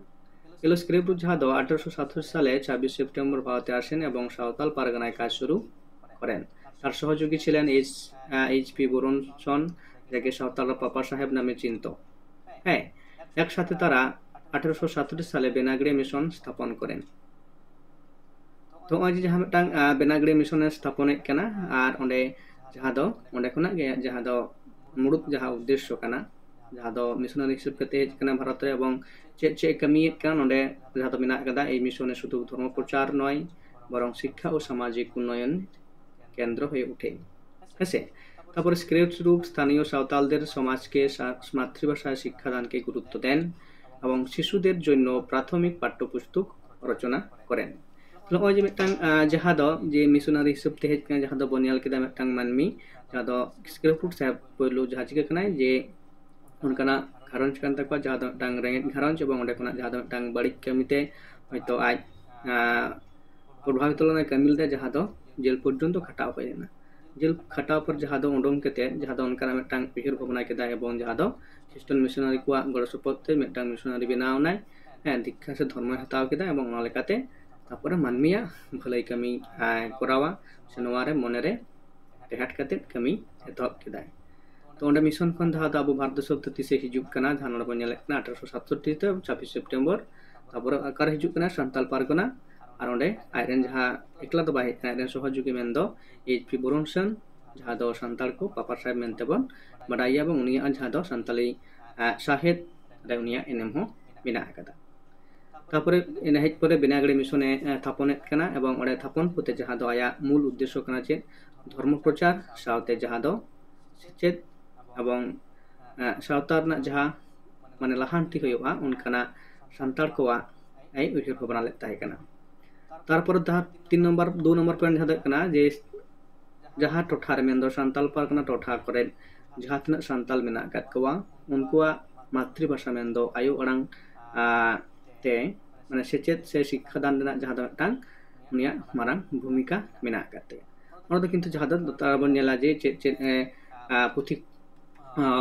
ᱮᱞ ᱳ ᱥᱠᱨᱮᱯ ᱨᱩᱴ ᱡᱟᱦᱟᱸ ᱫᱚ ᱟᱴᱷᱨᱚᱥᱚ ᱥᱟᱛᱟᱥᱤ ᱥᱟᱞᱮ ᱪᱷᱟᱵᱵᱤᱥ ᱥᱮᱯᱴᱮᱢᱵᱚᱨ ᱵᱷᱟᱨᱚᱛᱮ ᱟᱥᱮᱱ ᱮᱵᱚᱝ ᱥᱟᱶᱛᱟᱞ ᱯᱟᱨᱜᱟᱱᱟᱭ ᱠᱟᱡᱽ ᱥᱩᱨᱩ ᱠᱚᱨᱮᱱ᱾ ᱛᱟᱨ ᱥᱚᱦᱚᱡᱳᱜᱤ ᱪᱷᱤᱞᱮᱱ ᱮᱭᱤᱪ ᱯᱤ ᱵᱩᱨᱩᱱᱥᱚᱱ, ᱡᱟᱜᱮ ᱥᱟᱶᱛᱟᱞ ᱯᱟᱯᱟ ᱥᱟᱦᱮᱵ ᱱᱟᱢᱮ ᱪᱤᱱᱛᱚ᱾ ᱦᱮᱸ, ᱮᱠᱥᱟᱛᱷᱮ ᱛᱟᱨᱟ ᱟᱴᱷᱨᱚᱥᱚ ᱥᱟᱛᱟᱥᱤ ᱥᱟᱞᱮ ᱵᱮᱱᱟᱜᱽᱲᱮ ᱢᱤᱥᱚᱱ ᱥᱛᱷᱟᱯᱚᱱ ᱠᱚᱨᱮᱱ᱾ ᱛᱚ ᱱᱚᱜᱼᱚᱭ ᱡᱮ ᱡᱟᱦᱟᱸ ᱢᱤᱫᱴᱟᱝ ᱵᱮᱱᱟᱜᱽᱲᱮ ᱢᱤᱥᱚᱱᱮ ᱥᱛᱷᱟᱯᱚᱱᱮᱫ ᱠᱟᱱᱟ, ᱟᱨ ᱚᱸᱰᱮ ᱡᱟᱦᱟᱸ ᱫᱚ ᱚᱸᱰᱮ ᱠᱷᱚᱱᱟᱜ ᱜᱮ ᱡᱟᱦᱟᱸ ᱫᱚ ᱢᱩᱲᱩᱫ ᱡᱟᱦᱟᱸ ᱩᱫᱽᱫᱮᱥᱥᱚ ᱠᱟᱱᱟ, ᱡᱟᱦᱟᱸ ᱫᱚ ᱢᱤᱥᱚᱱᱟᱨᱤ ᱦᱤᱥᱟᱹᱵ ᱠᱟᱛᱮ ᱦᱮᱡ ᱠᱟᱱᱟ ᱵᱷᱟᱨᱚᱛ ᱨᱮ ᱮᱵᱚᱝ ᱪᱮᱫ ᱪᱮᱫ ᱮ ᱠᱟᱹᱢᱤᱭᱮᱫ ᱠᱟᱱ ᱱᱚᱸᱰᱮ ᱡᱟᱦᱟᱸ ᱫᱚ ᱢᱮᱱᱟᱜ ᱠᱟᱫᱟ, ᱮᱭ ᱢᱤᱥᱚᱱᱮ ᱥᱩᱫᱷᱩ ᱫᱷᱚᱨᱢᱚ ᱯᱨᱚᱪᱟᱨ ᱱᱚᱭ, ᱵᱚᱨᱚᱝ ᱥᱤᱠᱠᱷᱟ ᱳ ᱥᱟᱢᱟᱡᱤᱠ ᱩᱱᱱᱚᱭᱚᱱ ᱠᱮᱱᱫᱨᱚ ᱦᱚᱭᱮ ᱩᱴᱷᱮ᱾ ᱦᱮᱸᱥᱮ? ᱛᱟᱨᱯᱚᱨᱮ ᱥᱠᱨᱮᱯ ᱨᱩᱴ ᱥᱛᱷᱟᱱᱤᱭᱚ ᱥᱟᱶᱛᱟᱞᱫᱮᱨ ᱥᱚᱢᱟᱡᱽ ᱠᱮ ᱥᱟ-, মাতৃভাষায় শিক্ষাদানকে গুরুত্ব দেন এবং শিশুদের জন্য প্রাথমিক পাঠ্যপুস্তক রচনা করেন। ᱱᱚᱜᱼᱚᱭ ᱡᱮ ᱢᱤᱫᱴᱟᱝ ᱡᱟᱦᱟᱸ ᱫᱚ ᱡᱮ ᱢᱤᱥᱚᱱᱟᱨᱤ ᱦᱤᱥᱟᱹᱵ ᱛᱮ ᱦᱮᱡ ᱠᱟᱱᱟ, ᱡᱟᱦᱟᱸ ᱫᱚ ᱵᱚᱱ ᱧᱮᱞ ᱠᱮᱫᱟ ᱢᱤᱫᱴᱟᱝ ᱢᱟᱹᱱᱢᱤ, ᱡᱟᱦᱟᱸ ᱫᱚ ᱥᱠᱨᱮᱯ ᱨᱩᱴ ᱥᱟᱦᱮᱵ ᱯᱳᱭᱞᱳ ᱡᱟᱦᱟᱸ ᱪᱤᱠᱟᱹ ᱠᱟᱱᱟᱭ ᱡᱮ ᱚᱱᱠᱟᱱᱟᱜ ᱜᱷᱟᱨᱚᱸᱡᱽ ᱠᱟᱱ ᱛᱟᱠᱚᱣᱟ ᱡᱟᱦᱟᱸ ᱫᱚ ᱢᱤᱫᱴᱟᱝ ᱨᱮᱸᱜᱮᱡ ᱜᱷᱟᱨᱚᱸᱡᱽ ᱮᱵᱚᱝ ᱚᱸᱰᱮ ᱠᱷᱚᱱᱟᱜ ᱡᱟᱦᱟᱸ ᱫᱚ ᱢᱤᱫᱴᱟᱝ ᱵᱟᱹᱲᱤᱡ ᱠᱟᱹᱢᱤᱛᱮ ᱦᱚᱭᱛᱳ ᱟᱡ ᱯᱨᱚᱵᱷᱟᱵᱤᱛ ᱞᱮᱱᱟᱭ ᱠᱟᱹᱢᱤ ᱞᱮᱫᱟ, ᱡᱟᱦᱟᱸ ᱫᱚ ᱡᱮᱞ ᱯᱚᱨᱡᱚᱱᱛᱚ ᱠᱷᱟᱴᱟᱣ ᱦᱩᱭ ᱞᱮᱱᱟ᱾ ᱡᱮᱞ ᱠᱷᱟᱴᱟᱣ ᱯᱚᱨ ᱡᱟᱦᱟᱸ ᱫᱚ ᱩᱰᱩᱝ ᱠᱟᱛᱮ ᱡᱟᱦᱟᱸ ᱫᱚ ᱚᱱᱠᱟᱱᱟᱜ ᱢᱤᱫᱴᱟᱝ ᱩᱭᱦᱟᱹᱨ ᱵᱷᱟᱵᱽᱱᱟ ᱠᱮᱫᱟᱭ ᱮᱵᱚᱝ ᱡᱟᱦᱟᱸ ᱫᱚ ᱠᱷᱨᱤᱥᱴᱟᱱ ᱢᱤᱥᱚᱱᱟᱨᱤ ᱠᱚᱣᱟᱜ ᱜᱚᱲᱚ ᱥᱚᱯᱚᱦᱚᱫ ᱛᱮ ᱢᱤᱫᱴᱟᱝ ᱢᱤᱥᱚᱱᱟᱨᱤ ᱵᱮᱱᱟᱣ ᱮᱱᱟᱭ᱾ ᱦᱮᱸ, ᱫᱤᱠᱠᱷᱟ ᱥᱮ ᱫᱷᱚᱨᱢᱚᱭ ᱦᱟᱛᱟᱣ ᱠᱮᱫᱟ ᱮᱵᱚᱝ ᱚᱱᱟ ᱞᱮᱠᱟᱛᱮ ᱛᱟᱨᱯᱚᱨᱮ ᱢᱟᱹᱱᱢᱤᱭᱟᱜ ᱵᱷᱟᱹᱞᱟᱹᱭ ᱠᱟᱹᱢᱤ ᱠᱚᱨᱟᱣᱟ ᱥᱮ ᱱᱚᱣᱟ ᱨᱮ ᱢᱚᱱᱮ ᱨᱮ ᱴᱮᱦᱟᱴ ᱠᱟᱛᱮ ᱠᱟᱹᱢᱤ ᱮᱛᱚᱦᱚᱵ ᱠᱮᱫᱟᱭ᱾ ᱛᱚ ᱚᱸᱰᱮ ᱢᱤᱥᱚᱱ ᱠᱷᱚᱱ ᱡᱟᱦᱟᱸ ᱫᱚ ᱟᱵᱚ ᱵᱷᱟᱨᱚᱛ ᱫᱤᱥᱚᱢ ᱛᱮ ᱛᱤᱥᱮ ᱦᱤᱡᱩᱜ ᱠᱟᱱᱟ, ᱡᱟᱦᱟᱸ ᱱᱚᱰᱮ ᱵᱚᱱ ᱧᱮᱞᱮᱫ ᱠᱟᱱᱟ ᱟᱴᱷᱨᱚᱥᱚ ᱥᱟᱛᱥᱚᱴᱴᱤ ᱛᱮ ᱪᱷᱟᱵᱵᱤᱥ ᱥᱮᱯᱴᱮᱢᱵᱚᱨ᱾ ᱛᱟᱨᱯᱚᱨᱮ ᱚᱠᱟᱨᱮ ᱦᱤᱡᱩᱜ ᱠᱟᱱᱟ? ᱥᱟᱱᱛᱟᱞ ᱯᱟᱨᱜᱟᱱᱟ᱾ ᱟᱨ ᱚᱸᱰᱮ ᱟᱡᱨᱮᱱ ᱡᱟᱦᱟᱸ ᱮᱠᱞᱟ ᱫᱚ ᱵᱟᱭ ᱦᱮᱡ ᱠᱟᱱᱟ, ᱟᱡᱨᱮᱱ ᱥᱚᱦᱚᱡᱳᱜᱤ ᱢᱮᱱᱫᱚ ᱮᱭᱤᱪ ᱯᱤ ᱵᱩᱨᱩᱱᱥᱚᱱ, ᱡᱟᱦᱟᱸ ᱫᱚ ᱥᱟᱱᱛᱟᱲ ᱠᱚ ᱯᱟᱯᱟ ᱥᱟᱦᱮᱵ ᱢᱮᱱᱛᱮ ᱵᱚᱱ ᱵᱟᱰᱟᱭᱟ ᱵᱚᱱ ᱩᱱᱤᱭᱟᱜ ᱡᱟᱦᱟᱸ ᱫᱚ ᱥᱟᱱᱛᱟᱞᱤ ᱥᱟᱶᱦᱮᱫ ᱨᱮ ᱩᱱᱤᱭᱟᱜ ᱮᱱᱮᱢ ᱦᱚᱸ ᱢᱮᱱᱟᱜ ᱟᱠᱟᱫᱟ᱾ ᱛᱟᱯᱚᱨᱮ ᱤᱱᱟᱹ ᱦᱮᱡ ᱯᱚᱨᱮ ᱵᱤᱱᱟᱜᱽᱲᱤ ᱢᱤᱥᱚᱱᱮ ᱛᱷᱟᱯᱚᱱᱮᱫ ᱠᱟᱱᱟ, ᱮᱵᱚᱝ ᱚᱸᱰᱮ ᱛᱷᱟᱯᱚᱱ ᱯᱚᱛᱮ ᱡᱟᱦᱟᱸ ᱫᱚ ᱟᱭᱟᱜ ᱢᱩᱞ ᱩᱫᱽᱫᱮᱥᱥᱚ ᱠᱟᱱᱟ ᱪᱮᱫ, ᱫᱷᱚᱨᱢᱚ ᱯᱨᱚᱪᱟᱨ ᱥᱟᱶᱛᱮ ᱡᱟᱦᱟᱸ ᱫᱚ ᱥᱮᱪᱮᱫ ᱮᱵᱚᱝ ᱥᱟᱶᱛᱟ ᱨᱮᱱᱟᱜ ᱡᱟᱦᱟᱸ ᱢᱟᱱᱮ ᱞᱟᱦᱟᱱᱛᱤ ᱦᱩᱭᱩᱜᱼᱟ ᱚᱱᱠᱟᱱᱟᱜ ᱥᱟᱱᱛᱟᱲ ᱠᱚᱣᱟᱜ ᱮ ᱩᱭᱦᱟᱹᱨ ᱵᱷᱟᱵᱽᱱᱟ ᱞᱮᱫ ᱛᱟᱦᱮᱸ ᱠᱟᱱᱟ᱾ ᱛᱟᱨᱯᱚᱨᱮ ᱡᱟᱦᱟᱸ ᱛᱤᱱ ᱱᱚᱢᱵᱚᱨ ᱫᱩ ᱱᱚᱢᱵᱚᱨ ᱯᱚᱭᱮᱱᱴ ᱡᱟᱦᱟᱸ ᱫᱚ ᱦᱩᱭᱩᱜ ᱠᱟᱱᱟ ᱡᱮ ᱡᱟᱦᱟᱸ ᱴᱚᱴᱷᱟ ᱨᱮ ᱢᱮᱱᱫᱚ ᱥᱟᱱᱛᱟᱲ ᱯᱟᱨᱜᱟᱱᱟ ᱴᱚᱴᱷᱟ ᱠᱚᱨᱮ ᱡᱟᱦᱟᱸ ᱛᱤᱱᱟᱹᱜ ᱥᱟᱱᱛᱟᱲ ᱢᱮᱱᱟᱜ ᱟᱠᱟᱫ ᱠᱚᱣᱟ ᱩᱱᱠᱩᱣᱟᱜ ᱢᱟᱛᱨᱤ ᱵᱷᱟᱥᱟ ᱢᱮᱱᱫᱚ ᱟᱭᱳ ᱟᱲᱟᱝ ᱛᱮ ᱢᱟᱱᱮ ᱥᱮᱪᱮᱫ ᱥᱮ ᱥᱤᱠᱠᱷᱟ ᱫᱟᱱ ᱨᱮᱱᱟᱜ ᱡᱟᱦᱟᱸ ᱫᱚ ᱢᱤᱫᱴᱟᱝ ᱩᱱᱤᱭᱟᱜ ᱢᱟᱨᱟᱝ ᱵᱷᱩᱢᱤᱠᱟ ᱢᱮᱱᱟᱜ ᱟᱠᱟᱫ ᱛᱟᱭᱟ᱾ ᱚᱱᱟ ᱫᱚ ᱠᱤᱱᱛᱩ ᱡᱟᱦᱟᱸ ᱫᱚ ᱛᱟᱨᱟ ᱵᱚᱱ ᱧᱮᱞᱟ ᱡᱮ ᱪᱮᱫ ᱪᱮᱫ ᱯᱩᱛᱷᱤ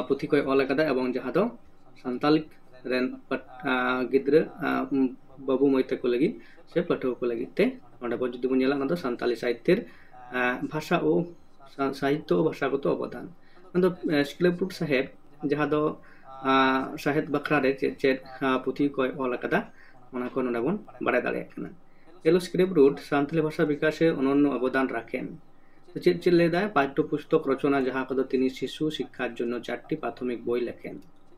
ᱯᱩᱛᱷᱤ ᱠᱚᱭ ᱚᱞ ᱟᱠᱟᱫᱟ ᱮᱵᱚᱝ ᱡᱟᱦᱟᱸ ᱫᱚ ᱥᱟᱱᱛᱟᱞᱤ ᱨᱮᱱ ᱜᱤᱫᱽᱨᱟᱹ ᱵᱟᱹᱵᱩ ᱢᱟᱹᱭ ᱛᱟᱠᱚ ᱞᱟᱹᱜᱤᱫ ᱥᱮ ᱯᱟᱹᱴᱷᱩᱣᱟᱹ ᱠᱚ ᱞᱟᱹᱜᱤᱫ ᱛᱮ ᱚᱸᱰᱮ ᱵᱚᱱ ᱡᱩᱫᱤ ᱵᱚᱱ ᱧᱮᱞᱟ ᱚᱱᱟ ᱫᱚ ᱥᱟᱱᱛᱟᱞᱤ ᱥᱟᱦᱤᱛᱭᱚ ᱵᱷᱟᱥᱟ ᱳ ᱥᱟᱦᱤᱛᱭᱚ ᱳ ᱵᱷᱟᱥᱟᱜᱚᱛᱚ ᱚᱵᱚᱫᱟᱱ᱾ ᱚᱱᱟ ᱫᱚ ᱥᱠᱨᱮᱯ ᱨᱩᱴ ᱥᱟᱦᱮᱵᱽ ᱡᱟᱦᱟᱸ ᱫᱚ ᱥᱟᱦᱮᱫ ᱵᱟᱠᱷᱨᱟ ᱨᱮ ᱪᱮᱫ ᱪᱮᱫ ᱯᱩᱛᱷᱤ ᱠᱚᱭ ᱚᱞ ᱟᱠᱟᱫᱟ ᱚᱱᱟ ᱠᱚ ᱱᱚᱰᱮ ᱵᱚᱱ ᱵᱟᱲᱟᱭ ᱫᱟᱲᱮᱭᱟᱜ ᱠᱟᱱᱟ᱾ ᱮᱞᱳ ᱥᱠᱨᱮᱯ ᱨᱩᱴ ᱥᱟᱱᱛᱟᱞᱤ ᱵᱷᱟᱥᱟ ᱵᱤᱠᱟᱥᱮ ᱚᱱᱚᱱᱱᱚ ᱚᱵᱚᱫᱟᱱ ᱨᱟᱠᱷᱮᱱ᱾ ᱪᱮᱫ ᱪᱮᱫ ᱞᱟᱹᱭ ᱫᱟᱭ? ᱯᱟᱴᱴᱚ ᱯᱩᱥᱛᱚᱠ ᱨᱚᱪᱚᱱᱟ ᱡᱟᱦᱟᱸ ᱠᱚᱫᱚ ᱛᱤᱱᱤ ᱥᱤᱥᱩ ᱥᱤᱠᱠᱷᱟᱨ ᱡᱚᱱᱱᱚ ᱪᱟᱨᱴᱤ ᱯᱨᱟᱛᱷᱚᱢᱤᱠ ᱵᱳᱭ ᱞᱮᱠᱷᱮᱱ᱾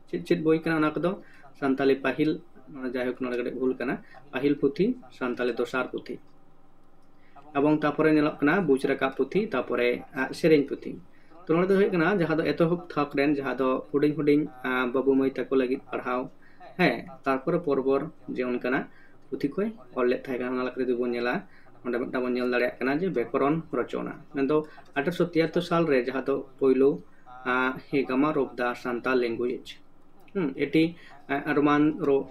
ᱪᱮᱫ ᱪᱮᱫ ᱵᱳᱭ ᱠᱟᱱᱟ ᱚᱱᱟ ᱠᱚᱫᱚ? ᱥᱟᱱᱛᱟᱞᱤ ᱯᱟᱹᱦᱤᱞ, ᱡᱟᱭᱦᱳᱠ ᱱᱚᱰᱮ ᱠᱟᱹᱴᱤᱡ ᱵᱷᱩᱞ ᱠᱟᱱᱟ, ᱯᱟᱹᱦᱤᱞ ᱯᱩᱛᱷᱤ, ᱥᱟᱱᱛᱟᱞᱤ ᱫᱚᱥᱟᱨ ᱯᱩᱛᱷᱤ ᱮᱵᱚᱝ ᱛᱟᱨᱯᱚᱨᱮ ᱧᱮᱞᱚᱜ ᱠᱟᱱᱟ ᱵᱩᱡᱽ ᱨᱟᱠᱟᱵ ᱯᱩᱛᱷᱤ, ᱛᱟᱨᱯᱚᱨᱮ ᱥᱮᱨᱮᱧ ᱯᱩᱛᱷᱤ᱾ ᱛᱚ ᱱᱚᱰᱮ ᱫᱚ ᱦᱩᱭᱩᱜ ᱠᱟᱱᱟ ᱡᱟᱦᱟᱸ ᱫᱚ ᱮᱛᱚᱦᱚᱵ ᱛᱷᱚᱠ ᱨᱮᱱ ᱡᱟᱦᱟᱸ ᱫᱚ ᱦᱩᱰᱤᱧ ᱦᱩᱰᱤᱧ ᱵᱟᱹᱵᱩ ᱢᱟᱹᱭ ᱛᱟᱠᱚ ᱞᱟᱹᱜᱤᱫ ᱯᱟᱲᱦᱟᱣ, ᱦᱮᱸ, ᱛᱟᱨᱯᱚᱨᱮ ᱯᱚᱨᱵᱚᱨ ᱡᱮ ᱚᱱᱠᱟᱱᱟᱜ ᱯᱩᱛᱷᱤ ᱠᱚᱭ ᱚᱞ ᱞᱮᱫ ᱛᱟᱦᱮᱸ ᱠᱟᱱᱟ᱾ ᱚᱱᱟ ᱞᱮᱠᱟ ᱡᱩᱫᱤ ᱵᱚᱱ ᱧᱮᱞᱟ ᱚᱸᱰᱮ ᱢᱤᱫᱴᱟᱝ ᱵᱚᱱ ᱧᱮᱞ ᱫᱟᱲᱮᱭᱟᱜ ᱠᱟᱱᱟ ᱡᱮ ᱵᱮᱠᱚᱨᱚᱱ ᱨᱚᱪᱚᱱᱟ ᱢᱮᱱᱫᱚ ᱟᱴᱷᱨᱚᱥᱚ ᱛᱤᱭᱟᱛᱛᱚᱨ ᱥᱟᱞ ᱨᱮ ᱡᱟᱦᱟᱸ ᱫᱚ ᱯᱳᱭᱞᱳ ᱦᱮ grammar of the Santal language, ᱮᱴᱤ ᱨᱳᱢᱟᱱ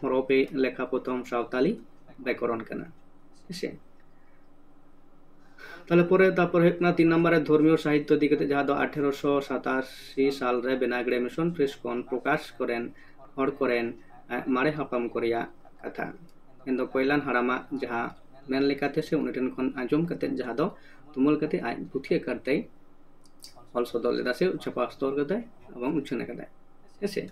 ᱦᱚᱨᱚᱯᱮ ᱞᱮᱠᱷᱟ ᱯᱨᱚᱛᱷᱚᱢ ᱥᱟᱶᱛᱟᱞᱤ ᱵᱮᱠᱚᱨᱚᱱ ᱠᱟᱱᱟ᱾ ᱦᱮᱸᱥᱮ? ᱛᱟᱦᱞᱮ ᱯᱚᱨᱮ ᱛᱟᱨᱯᱚᱨ ᱦᱩᱭᱩᱜ ᱠᱟᱱᱟ ᱛᱤᱱ ᱱᱟᱢᱵᱟᱨ ᱨᱮ ᱫᱷᱚᱨᱢᱤᱭᱚ ᱥᱟᱦᱤᱛᱭᱚ ᱤᱫᱤ ᱠᱟᱛᱮ ᱡᱟᱦᱟᱸ ᱫᱚ ᱟᱴᱷᱮᱨᱚᱥᱚ ᱥᱟᱛᱟᱥᱤ ᱥᱟᱞ ᱨᱮ ᱵᱮᱱᱟᱜᱽᱲᱮ ᱢᱤᱥᱚᱱ ᱯᱨᱮᱥ ᱠᱷᱚᱱ ᱯᱨᱚᱠᱟᱥ ᱠᱚᱨᱮᱱ ᱦᱚᱲ ᱠᱚᱨᱮᱱ ᱢᱟᱨᱮ ᱦᱟᱯᱲᱟᱢ ᱠᱚ ᱨᱮᱭᱟᱜ ᱠᱟᱛᱷᱟ ᱢᱮᱱᱫᱚ ᱠᱚᱭᱞᱟᱱ ᱦᱟᱲᱟᱢᱟᱜ ᱡᱟᱦᱟᱸ ᱢᱮᱱ ᱞᱮᱠᱟᱛᱮ ᱥᱮ ᱩᱱᱤ ᱴᱷᱮᱱ ᱠᱷᱚᱱ ᱟᱸᱡᱚᱢ ᱠᱟᱛᱮ ᱡᱟᱦᱟᱸ ᱫᱚ ᱛᱩᱢᱟᱹᱞ ᱠᱟᱛᱮ ᱟᱡ ᱯᱩᱛᱷᱤ ᱟᱠᱟᱨ ᱛᱮᱭ ᱚᱞ ᱥᱚᱫᱚᱨ ᱞᱮᱫᱟ ᱥᱮ ᱪᱷᱟᱯᱟ ᱥᱚᱫᱚᱨ ᱠᱟᱫᱟᱭ ᱮᱵᱚᱝ ᱩᱪᱷᱟᱹᱱ ᱟᱠᱟᱫᱟᱭ᱾ ᱦᱮᱸᱥᱮ?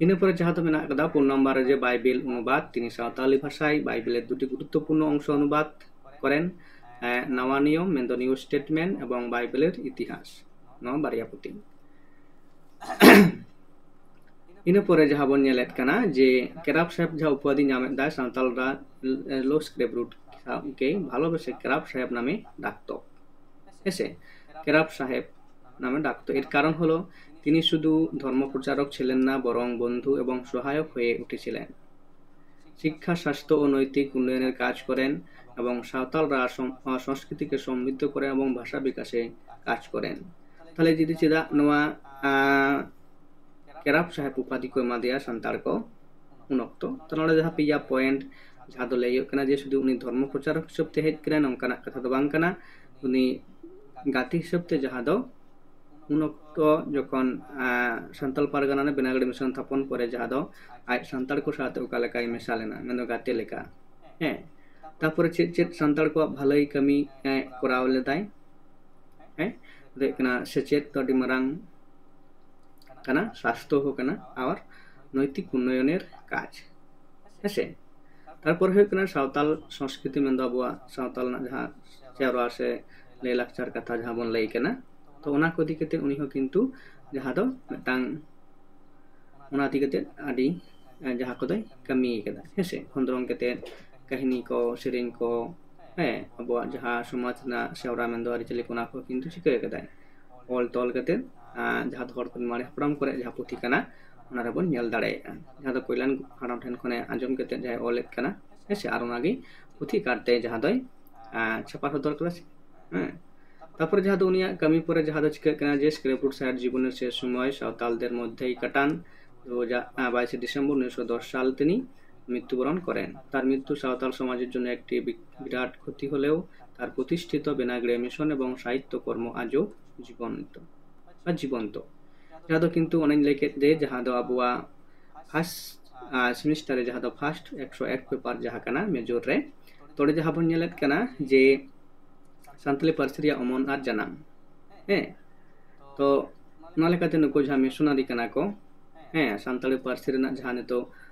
ᱤᱱᱟᱹ ᱯᱚᱨᱮ ᱡᱟᱦᱟᱸ ᱫᱚ ᱢᱮᱱᱟᱜ ᱟᱠᱟᱫᱟ ᱯᱩᱱ ᱱᱟᱢᱵᱟᱨ ᱨᱮ ᱡᱮ ᱵᱟᱭᱵᱮᱞ ᱚᱱᱩᱵᱟᱫ, ᱛᱤᱱᱤ ᱥᱟᱶᱛᱟᱞᱤ ᱵᱷᱟᱥᱟᱭ ᱵᱟᱭᱵᱮᱞᱮᱨ ᱫᱩᱴᱤ ᱜᱩᱨᱩᱛᱛᱚᱯᱩᱨᱱᱚ ᱚᱝᱥᱚ ᱚᱱᱩᱵᱟᱫ ᱠᱚᱨᱮᱱ ᱱᱟᱣᱟ ᱱᱤᱭᱚᱢ ᱢᱮᱱᱫᱚ ᱱᱤᱭᱩ ᱥᱴᱮᱴᱢᱮᱱᱴ ᱮᱵᱚᱝ ᱵᱟᱭᱵᱮᱞᱮᱨ ᱤᱛᱤᱦᱟᱥ, ᱱᱚᱣᱟ ᱵᱟᱨᱭᱟ ᱯᱩᱛᱷᱤ᱾ ᱤᱱᱟᱹ ᱯᱚᱨᱮ ᱡᱟᱦᱟᱸ ᱵᱚᱱ ᱧᱮᱞᱮᱫ ᱠᱟᱱᱟ ᱡᱮ ᱠᱮᱨᱟᱯ ᱥᱟᱦᱮᱵᱽ ᱡᱟᱦᱟᱸ ᱩᱯᱟᱫᱷᱤ ᱧᱟᱢᱮᱫ ᱫᱟᱭ ᱥᱟᱱᱛᱟᱲ ᱨᱟ-, ᱞᱳ ᱥᱠᱨᱮᱯ ᱨᱩᱴ ᱥᱟᱶ ᱜᱮ ᱵᱷᱟᱞᱚᱵᱮᱥᱮ ᱠᱮᱨᱟᱯ ᱥᱟᱦᱮᱵᱽ নামে ডাকত। ᱦᱮᱸᱥᱮ, ᱠᱮᱨᱟᱯ ᱥᱟᱦᱮᱵᱽ নামে ডাকত। এর কারণ হলো তিনি শুধু ধর্ম প্রচারক ছিলেন না, বরং বন্ধু এবং সহায়ক হয়ে উঠেছিলেন। শিক্ষা, স্বাস্থ্য ও নৈতিক উন্নয়নের কাজ করেন এবং সাঁওতাল রা-, সম-, আহ, সংস্কৃতিকে সমৃদ্ধ করেন এবং ভাষা বিকাশে কাজ করেন। ᱛᱟᱦᱞᱮ ᱡᱩᱫᱤ ᱪᱮᱫᱟᱜ ᱱᱚᱣᱟ, ᱟᱸ, ᱠᱮᱨᱟᱯ ᱥᱟᱦᱮᱵᱽ ᱩᱯᱟᱫᱷᱤ ᱠᱚ ᱮᱢᱟ ᱫᱮᱭᱟ ᱥᱟᱱᱛᱟᱲ ᱠᱚ ᱩᱱ ᱚᱠᱛᱚ? ᱛᱚ ᱱᱚᱰᱮ ᱡᱟᱦᱟᱸ ᱯᱮᱭᱟ ᱯᱚᱭᱮᱱᱴ ᱡᱟᱦᱟᱸ ᱫᱚ ᱞᱟᱹᱭ ᱦᱩᱭᱩᱜ ᱠᱟᱱᱟ ᱡᱮ ᱥᱩᱫᱷᱩ ᱩᱱᱤ ᱫᱷᱚᱨᱢᱚ ᱯᱨᱚᱪᱟᱨᱚᱠ ᱦᱤᱥᱟᱹᱵ ᱛᱮ ᱦᱮᱡ ᱠᱟᱱᱟ, ᱱᱚᱝᱠᱟᱱᱟᱜ ᱠᱟᱛᱷᱟ ᱫᱚ ᱵᱟᱝ ᱠᱟᱱᱟ᱾ ᱩᱱᱤ ᱜᱟᱛᱮ ᱦᱤᱥᱟᱹᱵ ᱛᱮ ᱡᱟᱦᱟᱸ ᱫᱚ ᱩᱱ ᱚᱠᱛᱚ ᱡᱚᱠᱷᱚᱱ, ᱟᱸ, ᱥᱟᱱᱛᱟᱲ ᱯᱟᱨᱜᱟᱱᱟ ᱨᱮ ᱵᱮᱱᱟᱜᱟᱲᱤ ᱢᱤᱥᱚᱱ ᱛᱷᱟᱯᱚᱱ ᱯᱚᱨᱮ ᱡᱟᱦᱟᱸ ᱫᱚ ᱟᱡ ᱥᱟᱱᱛᱟᱲ ᱠᱚ ᱥᱟᱶᱛᱮ ᱚᱠᱟ ᱞᱮᱠᱟᱭ ᱢᱮᱥᱟ ᱞᱮᱱᱟ, ᱢᱮᱱᱫᱚ ᱜᱟᱛᱮ ᱞᱮᱠᱟ᱾ ᱦᱮᱸ, ᱛᱟᱯᱚᱨᱮ ᱪᱮᱫ ᱪᱮᱫ ᱥᱟᱱᱛᱟᱲ ᱠᱚᱣᱟᱜ ᱵᱷᱟᱹᱞᱟᱹᱭ ᱠᱟᱹᱢᱤ, ᱮ, ᱠᱚᱨᱟᱣ ᱞᱮᱫᱟᱭ? ᱦᱮᱸ, ᱫᱚ ᱦᱩᱭᱩᱜ ᱠᱟᱱᱟ ᱥᱮᱪᱮᱫ ᱫᱚ ᱟᱹᱰᱤ ᱢᱟᱨᱟᱝ ᱠᱟᱱᱟ, ᱥᱟᱥᱛᱷᱚ ᱦᱚᱸ ᱠᱟᱱᱟ, ᱟᱨ ᱱᱳᱭᱛᱤᱠ ᱩᱱᱱᱚᱭᱚᱱᱮᱨ ᱠᱟᱡᱽ᱾ ᱦᱮᱸᱥᱮ? ᱛᱟᱨᱯᱚᱨ ᱦᱩᱭᱩᱜ ᱠᱟᱱᱟ ᱥᱟᱶᱛᱟᱞ ᱥᱚᱝᱥᱠᱨᱤᱛᱤ, ᱢᱮᱱᱫᱚ ᱟᱵᱚᱣᱟᱜ ᱥᱟᱶᱛᱟ ᱨᱮᱱᱟᱜ ᱡᱟᱦᱟᱸ ᱥᱮᱨᱣᱟ ᱥᱮ ᱞᱟᱹᱭ ᱞᱟᱠᱪᱟᱨ ᱠᱟᱛᱷᱟ ᱡᱟᱦᱟᱸ ᱵᱚᱱ ᱞᱟᱹᱭ ᱠᱟᱱᱟ, ᱛᱚ ᱚᱱᱟ ᱠᱚ ᱤᱫᱤ ᱠᱟᱛᱮ ᱩᱱᱤ ᱦᱚᱸ ᱠᱤᱱᱛᱩ ᱡᱟᱦᱟᱸ ᱫᱚ ᱢᱤᱫᱴᱟᱝ ᱚᱱᱟ ᱤᱫᱤ ᱠᱟᱛᱮ ᱟᱹᱰᱤ, ᱮ, ᱡᱟᱦᱟᱸ ᱠᱚᱫᱚᱭ ᱠᱟᱹᱢᱤ ᱠᱟᱫᱟ, ᱦᱮᱸᱥᱮ? ᱠᱷᱚᱸᱫᱽᱨᱚᱝ ᱠᱟᱛᱮ ᱠᱟᱹᱦᱱᱤ ᱠᱚ, ᱥᱮᱨᱮᱧ ᱠᱚ, ᱦᱮᱸ, ᱟᱵᱚᱣᱟᱜ ᱡᱟᱦᱟᱸ ᱥᱚᱢᱟᱡᱽ ᱨᱮᱱᱟᱜ ᱥᱮᱨᱣᱟ ᱢᱮᱱᱫᱚ ᱟᱹᱨᱤᱪᱟᱹᱞᱤ ᱠᱚ, ᱚᱱᱟ ᱠᱚ ᱠᱤᱱᱛᱩ ᱪᱤᱠᱟᱹ ᱠᱟᱫᱟᱭ, ᱚᱞ ᱛᱚᱞ ᱠᱟᱛᱮ, ᱟ, ᱡᱟᱦᱟᱸ ᱫᱚ ᱦᱚᱲ ᱠᱚ ᱢᱟᱨᱮ ᱦᱟᱯᱲᱟᱢ ᱠᱚᱨᱮ ᱡᱟᱦᱟᱸ ᱯᱩᱛᱷᱤ ᱠᱟᱱᱟ, ᱚᱱᱟ ᱨᱮᱵᱚᱱ ᱧᱮᱞ ᱫᱟᱲᱮᱭᱟᱜᱼᱟ, ᱡᱟᱦᱟᱸ ᱫᱚ ᱠᱚᱭᱞᱟᱱ ᱦᱟᱲᱟᱢ ᱴᱷᱮᱱ ᱠᱷᱚᱱᱮ ᱟᱸᱡᱚᱢ ᱠᱟᱛᱮ ᱡᱟᱦᱟᱸᱭ ᱚᱞᱮᱫ ᱠᱟᱱᱟ, ᱦᱮᱸᱥᱮ? ᱟᱨ ᱚᱱᱟᱜᱮ ᱯᱩᱛᱷᱤ ᱠᱟᱨᱛᱮ ᱡᱟᱦᱟᱸ ᱫᱚᱭ, ᱟ, ᱪᱷᱟᱯᱟ ᱥᱚᱫᱚᱨ ᱠᱟᱫᱟ ᱥᱮ, ᱦᱮᱸ᱾ ᱛᱟᱨᱯᱚᱨᱮ ᱡᱟᱦᱟᱸ ᱫᱚ ᱩᱱᱤᱭᱟᱜ ᱠᱟᱹᱢᱤ ᱯᱚᱨᱮ ᱡᱟᱦᱟᱸ ᱫᱚ ᱪᱤᱠᱟᱹᱜ ᱠᱟᱱᱟ ᱡᱮ ᱥᱠᱨᱮᱯ ᱨᱩᱴ ᱥᱟᱦᱮᱵᱽ ᱡᱤᱵᱚᱱᱮᱨ ᱥᱮᱥ ᱥᱚᱢᱚᱭ ᱥᱟᱶᱛᱟᱞᱫᱮᱨ ᱢᱚᱫᱽᱫᱷᱮᱭ ᱠᱟᱴᱟᱱ, ᱫᱩ ᱦᱟᱡᱟᱨ, ᱟ, ᱵᱟᱭᱤᱥᱮ ᱰᱤᱥᱮᱢᱵᱚᱨ ᱩᱱᱤᱥᱥᱚ ᱫᱚᱥ ᱥᱟᱞ ᱛᱤᱱᱤ মৃত্যুবরণ করেন। তার মৃত্যু সাঁওতাল সমাজের জন্য একটি বি-, বিরাট ক্ষতি হলেও তার প্রতিষ্ঠিত বেনাগড়ে মিশন এবং সাহিত্য কর্ম আজও জীবন্ত বা জীবন্ত। ᱡᱟᱦᱟᱸ ᱫᱚ ᱠᱤᱱᱛᱩ ᱚᱱᱮᱧ ᱞᱟᱹᱭ ᱠᱮᱫ ᱡᱮ ᱡᱟᱦᱟᱸ ᱫᱚ ᱟᱵᱚᱣᱟᱜ ᱯᱷᱟᱥᱴ, ᱟ, ᱥᱮᱢᱤᱥᱴᱟᱨ ᱨᱮ ᱡᱟᱦᱟᱸ ᱫᱚ ᱯᱷᱟᱥᱴ ᱮᱠᱥᱚ ᱮᱠ ᱯᱮᱯᱟᱨ ᱡᱟᱦᱟᱸ ᱠᱟᱱᱟ ᱢᱮᱡᱚᱨ ᱨᱮ, ᱛᱚ ᱚᱸᱰᱮ ᱡᱟᱦᱟᱸ ᱵᱚᱱ ᱧᱮᱞᱮᱫ ᱠᱟᱱᱟ ᱡᱮ ᱥᱟᱱᱛᱟᱲᱤ ᱯᱟᱹᱨᱥᱤ ᱨᱮᱭᱟᱜ ᱚᱢᱚᱱ ᱟᱨ ᱡᱟᱱᱟᱢ᱾ ᱦᱮᱸ, ᱛᱚ ᱚᱱᱟ ᱞᱮᱠᱟᱛᱮ ᱱᱩᱠᱩ ᱡᱟᱦᱟᱸ ᱢᱤᱥᱚᱱᱟᱨᱤ ᱠᱟᱱᱟ ᱠᱚ, ᱦᱮᱸ, ᱥᱟᱱᱛᱟᱲᱤ ᱯᱟᱹᱨᱥᱤ ᱨᱮᱱᱟᱜ ᱡᱟᱦᱟᱸ ᱱᱤᱛᱚᱜ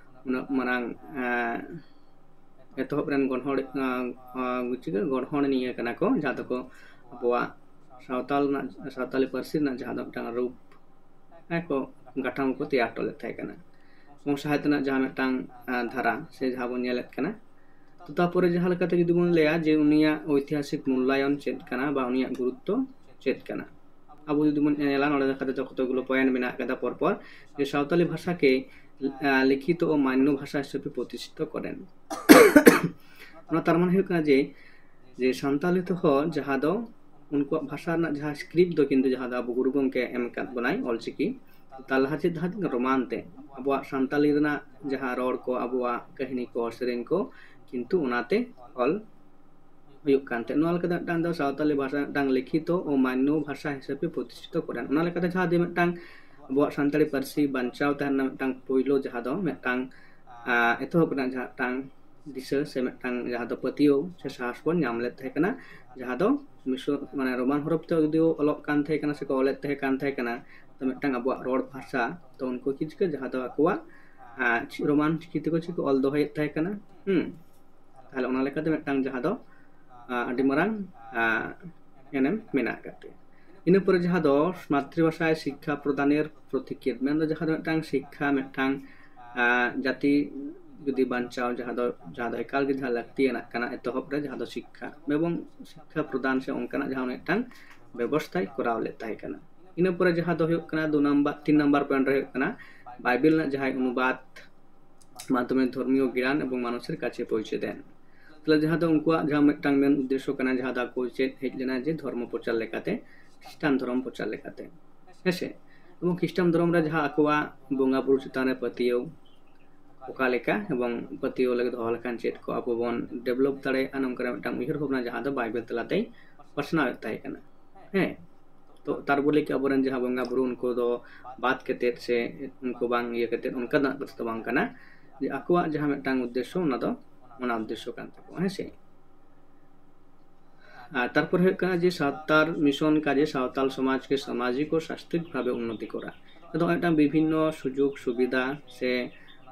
ᱩᱱᱟᱹᱜ ᱢᱟᱨᱟᱝ, ᱮᱸ, ᱮᱛᱚᱦᱚᱵ ᱨᱮᱱ ᱜᱚᱲᱦᱚᱱ, ᱮᱸ, ᱮᱸ, ᱪᱤᱠᱟᱹ ᱜᱚᱲᱦᱚᱱᱤᱭᱟᱹ ᱠᱟᱱᱟ ᱠᱚ, ᱡᱟᱦᱟᱸ ᱫᱚᱠᱚ ᱟᱵᱚᱣᱟᱜ ᱥᱟᱶᱛᱟᱞ ᱨᱮᱱᱟᱜ, ᱥᱟᱶᱛᱟᱞᱤ ᱯᱟᱹᱨᱥᱤ ᱨᱮᱱᱟᱜ ᱡᱟᱦᱟᱸ ᱫᱚ ᱢᱤᱫᱴᱟᱝ ᱨᱩᱯ, ᱟᱠᱚ ᱜᱟᱴᱷᱟᱢ ᱠᱚ ᱛᱮᱭᱟᱨ ᱦᱚᱴᱚ ᱞᱮᱫ ᱛᱟᱦᱮᱸ ᱠᱟᱱᱟ᱾ ᱵᱚᱝᱥᱚ ᱥᱟᱦᱮᱛ ᱨᱮᱱᱟᱜ ᱡᱟᱦᱟᱸ ᱢᱤᱫᱴᱟᱝ ᱟᱸ, ᱫᱷᱟᱨᱟ ᱥᱮ ᱡᱟᱦᱟᱸ ᱵᱚᱱ ᱧᱮᱞᱮᱫ ᱠᱟᱱᱟ, ᱛᱚ ᱛᱟᱨᱯᱚᱨᱮ ᱡᱟᱦᱟᱸ ᱞᱮᱠᱟᱛᱮ ᱡᱩᱫᱤ ᱵᱚᱱ ᱞᱟᱹᱭᱟ ᱡᱮ ᱩᱱᱤᱭᱟᱜ ᱳᱭᱛᱤᱦᱟᱥᱤᱠ ᱢᱩᱞᱞᱟᱭᱚᱱ ᱪᱮᱫ ᱠᱟᱱᱟ ᱵᱟ ᱩᱱᱤᱭᱟᱜ ᱜᱩᱨᱩᱛᱛᱚ ᱪᱮᱫ ᱠᱟᱱᱟ, ᱟᱵᱚ ᱡᱩᱫᱤ ᱵᱚᱱ ᱧᱮᱞᱟ ᱱᱚᱰᱮ ᱞᱮᱠᱟᱛᱮ ᱡᱚᱛᱚ ᱜᱩᱞᱳ point ᱢᱮᱱᱟᱜ ᱟᱠᱟᱫᱟ ᱯᱚᱨᱯᱚᱨ, ᱡᱮ ᱥᱟᱶᱛᱟᱞᱤ ᱵᱷᱟᱥᱟ ᱠᱮ ᱟᱸ, ᱞᱤᱠᱷᱤᱛᱚ ᱳ ᱢᱟᱱᱱᱚ ᱵᱷᱟᱥᱟ ᱦᱤᱥᱟᱹᱵ ᱛᱮ ᱯᱨᱚᱛᱤᱥᱴᱷᱤᱛᱚ ᱠᱚᱨᱮᱱ᱾ ᱚᱱᱟ ᱛᱟᱨ ᱢᱟᱱᱮ ᱦᱩᱭᱩᱜ ᱠᱟᱱᱟ ᱡᱮ ᱡᱮ ᱥᱟᱱᱛᱟᱞᱤ ᱛᱮᱦᱚᱸ ᱡᱟᱦᱟᱸ ᱫᱚ ᱩᱱᱠᱩᱣᱟᱜ ᱵᱷᱟᱥᱟ ᱨᱮᱱᱟᱜ ᱡᱟᱦᱟᱸ script ᱫᱚ ᱠᱤᱱᱛᱩ ᱡᱟᱦᱟᱸ ᱫᱚ ᱟᱵᱚ ᱜᱩᱨᱩ ᱜᱚᱢᱠᱮ ᱮᱢ ᱟᱠᱟᱫ ᱵᱚᱱᱟᱭ ᱚᱞᱪᱤᱠᱤ, ᱛᱟᱨ ᱞᱟᱦᱟ ᱪᱮᱫ ᱫᱷᱟᱨᱟ ᱨᱳᱢᱟᱱ ᱛᱮ ᱟᱵᱚᱣᱟᱜ ᱥᱟᱱᱛᱟᱞᱤ ᱨᱮᱱᱟᱜ ᱡᱟᱦᱟᱸ ᱨᱚᱲ ᱠᱚ, ᱟᱵᱚᱣᱟᱜ ᱠᱟᱹᱦᱱᱤ ᱠᱚ, ᱥᱮᱨᱮᱧ ᱠᱚ ᱠᱤᱱᱛᱩ ᱚᱱᱟᱛᱮ ᱚᱞ ᱦᱩᱭᱩᱜ ᱠᱟᱱ ᱛᱟᱦᱮᱸᱫ᱾ ᱱᱚᱣᱟ ᱞᱮᱠᱟᱛᱮ ᱢᱤᱫᱴᱟᱝ ᱫᱚ ᱥᱟᱶᱛᱟᱞᱤ ᱵᱷᱟᱥᱟ ᱢᱤᱫᱴᱟᱝ ᱞᱤᱠᱷᱤᱛᱚ ᱳ ᱢᱟᱱᱱᱚ ᱵᱷᱟᱥᱟ ᱦᱤᱥᱟᱹᱵ ᱛᱮ ᱯᱨᱚᱛᱤᱥᱴᱷᱤᱛᱚ ᱠᱚᱨᱮᱱ, ᱚᱱᱟ ᱞᱮᱠᱟᱛᱮ ᱡᱟᱦᱟᱸ ᱫᱚ ᱢᱤᱫᱴᱟᱝ ᱟᱵᱚᱣᱟᱜ ᱥᱟᱱᱛᱟᱲᱤ ᱯᱟᱹᱨᱥᱤ ᱵᱟᱧᱪᱟᱣ ᱛᱟᱦᱮᱱ ᱨᱮᱱᱟᱜ ᱢᱤᱫᱴᱟᱝ ᱯᱳᱭᱞᱳ ᱡᱟᱦᱟᱸ ᱫᱚ ᱢᱤᱫᱴᱟᱝ ᱟᱸ, ᱮᱛᱚᱦᱚᱵ ᱨᱮᱱᱟᱜ ᱡᱟᱦᱟᱸ ᱢᱤᱫᱴᱟᱝ ᱫᱤᱥᱟᱹ ᱥᱮ ᱢᱤᱫᱴᱟᱝ ᱡᱟᱦᱟᱸ ᱫᱚ ᱯᱟᱹᱛᱭᱟᱹᱣ ᱥᱮ ᱥᱟᱦᱚᱥ ᱵᱚᱱ ᱧᱟᱢ ᱞᱮᱫ ᱛᱟᱦᱮᱸ ᱠᱟᱱᱟ, ᱡᱟᱦᱟᱸ ᱫᱚ ᱢᱤᱥᱚ-, ᱢᱟᱱᱮ ᱨᱳᱢᱟᱱ ᱦᱚᱨᱚᱯ ᱛᱮ ᱡᱩᱫᱤ ᱚᱞᱚᱜ ᱠᱟᱱ ᱛᱟᱦᱮᱸ ᱠᱟᱱᱟ ᱥᱮᱠᱚ ᱚᱞᱮᱫ ᱛᱟᱦᱮᱸ ᱠᱟᱱ ᱛᱟᱦᱮᱸ ᱠᱟᱱᱟ, ᱛᱚ ᱢᱤᱫᱴᱟᱝ ᱟᱵᱚᱣᱟᱜ ᱨᱚᱲ ᱵᱷᱟᱥᱟ, ᱛᱚ ᱩᱱᱠᱩ ᱠᱤ ᱪᱤᱠᱟᱹ ᱡᱟᱦᱟᱸ ᱫᱚ ᱟᱠᱚᱣᱟᱜ ᱟᱸ, ᱪᱤ-, ᱨᱳᱢᱟᱱ ᱪᱤᱠᱤ ᱛᱮᱠᱚ ᱪᱤᱠᱟᱹ ᱚᱞ ᱫᱚᱦᱚᱭᱮᱫ ᱛᱟᱦᱮᱸ ᱠᱟᱱᱟ᱾ ᱦᱩᱸ, ᱛᱟᱦᱞᱮ ᱚᱱᱟ ᱞᱮᱠᱟᱛᱮ ᱢᱤᱫᱴᱟᱝ ᱡᱟᱦᱟᱸ ᱫᱚ ᱟᱸ, ᱟᱹᱰᱤ ᱢᱟᱨᱟᱝ ᱟᱸ, ᱮᱱᱮᱢ ᱢᱮᱱᱟᱜ ᱟᱠᱟᱫ ᱛᱟᱭᱟ᱾ ᱤᱱᱟᱹ ᱯᱚᱨᱮ ᱡᱟᱦᱟᱸ ᱫᱚ ᱢᱟᱛᱨᱤᱵᱷᱟᱥᱟᱭ ᱥᱤᱠᱠᱷᱟ ᱯᱨᱚᱫᱟᱱᱮᱨ ᱯᱨᱚᱛᱤᱠᱮᱛ, ᱢᱮᱱᱫᱚ ᱡᱟᱦᱟᱸ ᱫᱚ ᱢᱤᱫᱴᱟᱝ ᱥᱤᱠᱠᱷᱟ, ᱢᱤᱫᱴᱟᱝ ᱟᱸ, ᱡᱟᱹᱛᱤ ᱡᱩᱫᱤ ᱵᱟᱧᱪᱟᱣ, ᱡᱟᱦᱟᱸ ᱫᱚ ᱡᱟᱦᱟᱸ ᱫᱚ ᱮᱠᱟᱞ ᱜᱮ ᱡᱟᱦᱟᱸ ᱞᱟᱹᱠᱛᱤᱭᱟᱱᱟᱜ ᱠᱟᱱᱟ ᱮᱛᱚᱦᱚᱵ ᱨᱮ, ᱡᱟᱦᱟᱸ ᱫᱚ ᱥᱤᱠᱠᱷᱟ ᱮᱵᱚᱝ ᱥᱤᱠᱠᱷᱟ ᱯᱨᱚᱫᱟᱱ ᱥᱮ ᱚᱱᱠᱟᱱᱟᱜ ᱡᱟᱦᱟᱸ ᱢᱤᱫᱴᱟᱝ ᱵᱮᱵᱚᱥᱛᱷᱟᱭ ᱠᱚᱨᱟᱣ ᱞᱮᱫ ᱛᱟᱦᱮᱸ ᱠᱟᱱᱟ᱾ ᱤᱱᱟᱹ ᱯᱚᱨᱮ ᱡᱟᱦᱟᱸ ᱫᱚ ᱦᱩᱭᱩᱜ ᱠᱟᱱᱟ ᱫᱩ ᱱᱟᱢᱵᱟᱨ, ᱛᱤᱱ ᱱᱟᱢᱵᱟᱨ point ᱨᱮ ᱦᱩᱭᱩᱜ ᱠᱟᱱᱟ ᱵᱟᱭᱵᱮᱞ ᱨᱮᱱᱟᱜ ᱡᱟᱦᱟᱸᱭ ᱚᱱᱩᱵᱟᱫ ᱢᱟᱫᱽᱫᱷᱚᱢᱮ ᱫᱷᱚᱨᱢᱤᱭᱚ ᱜᱮᱭᱟᱱ ᱮᱵᱚᱝ ᱢᱟᱱᱩᱥᱮᱨ ᱠᱟᱪᱷᱮ ᱯᱳᱣᱪᱷᱮ ᱫᱮᱱ᱾ ᱛᱟᱦᱞᱮ ᱡᱟᱦᱟᱸ ᱫᱚ ᱩᱱᱠᱩᱣᱟᱜ ᱡᱟᱦᱟᱸ ᱢᱤᱫᱴᱟᱝ ᱢᱮᱱ ᱩᱫᱽᱫᱮᱥᱥᱚ ᱠᱟᱱᱟ, ᱡᱟᱦᱟᱸ ᱫᱚ ᱟᱠᱚ ᱪᱮᱫ ᱦᱮᱡ ᱞᱮᱱᱟ ᱡᱮ ᱫᱷᱚᱨᱢᱚ ᱯᱨᱚᱪᱟᱨ ᱞᱮᱠᱟᱛᱮ, ᱠᱷᱨᱤᱥᱴᱟᱱ ᱫᱷᱚᱨᱚᱢ ᱯᱨᱚᱪᱟᱨ ᱞᱮᱠᱟᱛᱮ, ᱦᱮᱸᱥᱮ? ᱮᱵᱚᱝ ᱠᱷᱨᱤᱥᱴᱟᱱ ᱫᱷᱚᱨᱚᱢ ᱨᱮ ᱡᱟᱦᱟᱸ ᱟᱠᱚᱣᱟᱜ ᱵᱚᱸᱜᱟ ᱵᱩᱨᱩ ᱪᱮᱛᱟᱱ ᱨᱮ ᱯᱟᱹᱛᱭᱟᱹᱣ ᱚᱠᱟ ᱞᱮᱠᱟ ᱮᱵᱚᱝ ᱯᱟᱹᱛᱭᱟᱹᱣ ᱞᱟᱹᱜᱤᱫ ᱫᱚᱦᱚ ᱞᱮᱠᱷᱟᱱ ᱪᱮᱫ ᱠᱚ ᱟᱵᱚ ᱵᱚᱱ develop ᱫᱟᱲᱮᱭᱟᱜᱼᱟ, ᱱᱚᱝᱠᱟᱱᱟᱜ ᱢᱤᱫᱴᱟᱝ ᱩᱭᱦᱟᱹᱨ ᱵᱷᱟᱵᱽᱱᱟ ᱡᱟᱦᱟᱸ ᱫᱚ ᱵᱟᱭᱵᱮᱞ ᱛᱟᱞᱟᱛᱮᱭ ᱯᱟᱥᱱᱟᱣᱮᱫ ᱛᱟᱦᱮᱸ ᱠᱟᱱᱟ᱾ ᱦᱮᱸ, ᱛᱚ ᱛᱟᱨ ᱵᱚᱞᱮ ᱠᱤ ᱟᱵᱚᱨᱮᱱ ᱡᱟᱦᱟᱸ ᱵᱚᱸᱜᱟ ᱵᱩᱨᱩ ᱩᱱᱠᱩ ᱫᱚ ᱵᱟᱫ ᱠᱟᱛᱮᱫ ᱥᱮ ᱩᱱᱠᱩ ᱵᱟᱝ ᱤᱭᱟᱹ ᱠᱟᱛᱮᱫ ᱚᱱᱠᱟᱱᱟᱜ ᱠᱟᱛᱷᱟ ᱫᱚ ᱵᱟᱝ ᱠᱟᱱᱟ, ᱡᱮ ᱟᱠᱚᱣᱟᱜ ᱡᱟᱦᱟᱸ ᱢᱤᱫᱴᱟᱝ ᱩᱫᱽᱫᱮᱥᱥᱚ ᱚᱱᱟ ᱫᱚ ᱚᱱᱟ ᱩᱫᱽᱫᱮᱥᱥᱚ ᱠᱟᱱ ᱛᱟᱠᱚᱣᱟ, ᱦᱮᱸ ᱥᱮ? ᱟᱨ ᱛᱟᱨᱯᱚᱨ ᱦᱩᱭᱩᱜ ᱠᱟᱱᱟ ᱡᱮ ᱥᱟᱱᱛᱟᱲ ᱢᱤᱥᱚᱱ ᱠᱟᱡᱮ ᱥᱟᱶᱛᱟᱞ ᱥᱚᱢᱟᱡᱽ ᱠᱮ ᱥᱟᱢᱟᱡᱤᱠ ᱳ ᱥᱟᱥᱛᱨᱤᱠ ᱵᱷᱟᱵᱮ ᱩᱱᱱᱚᱛᱤ ᱠᱚᱨᱟ᱾ ᱟᱫᱚ ᱢᱤᱫᱴᱟᱝ ᱵᱤᱵᱷᱤᱱᱱᱚ ᱥᱩᱡᱳᱜᱽ ᱥᱩᱵᱤᱫᱷᱟ ᱥᱮ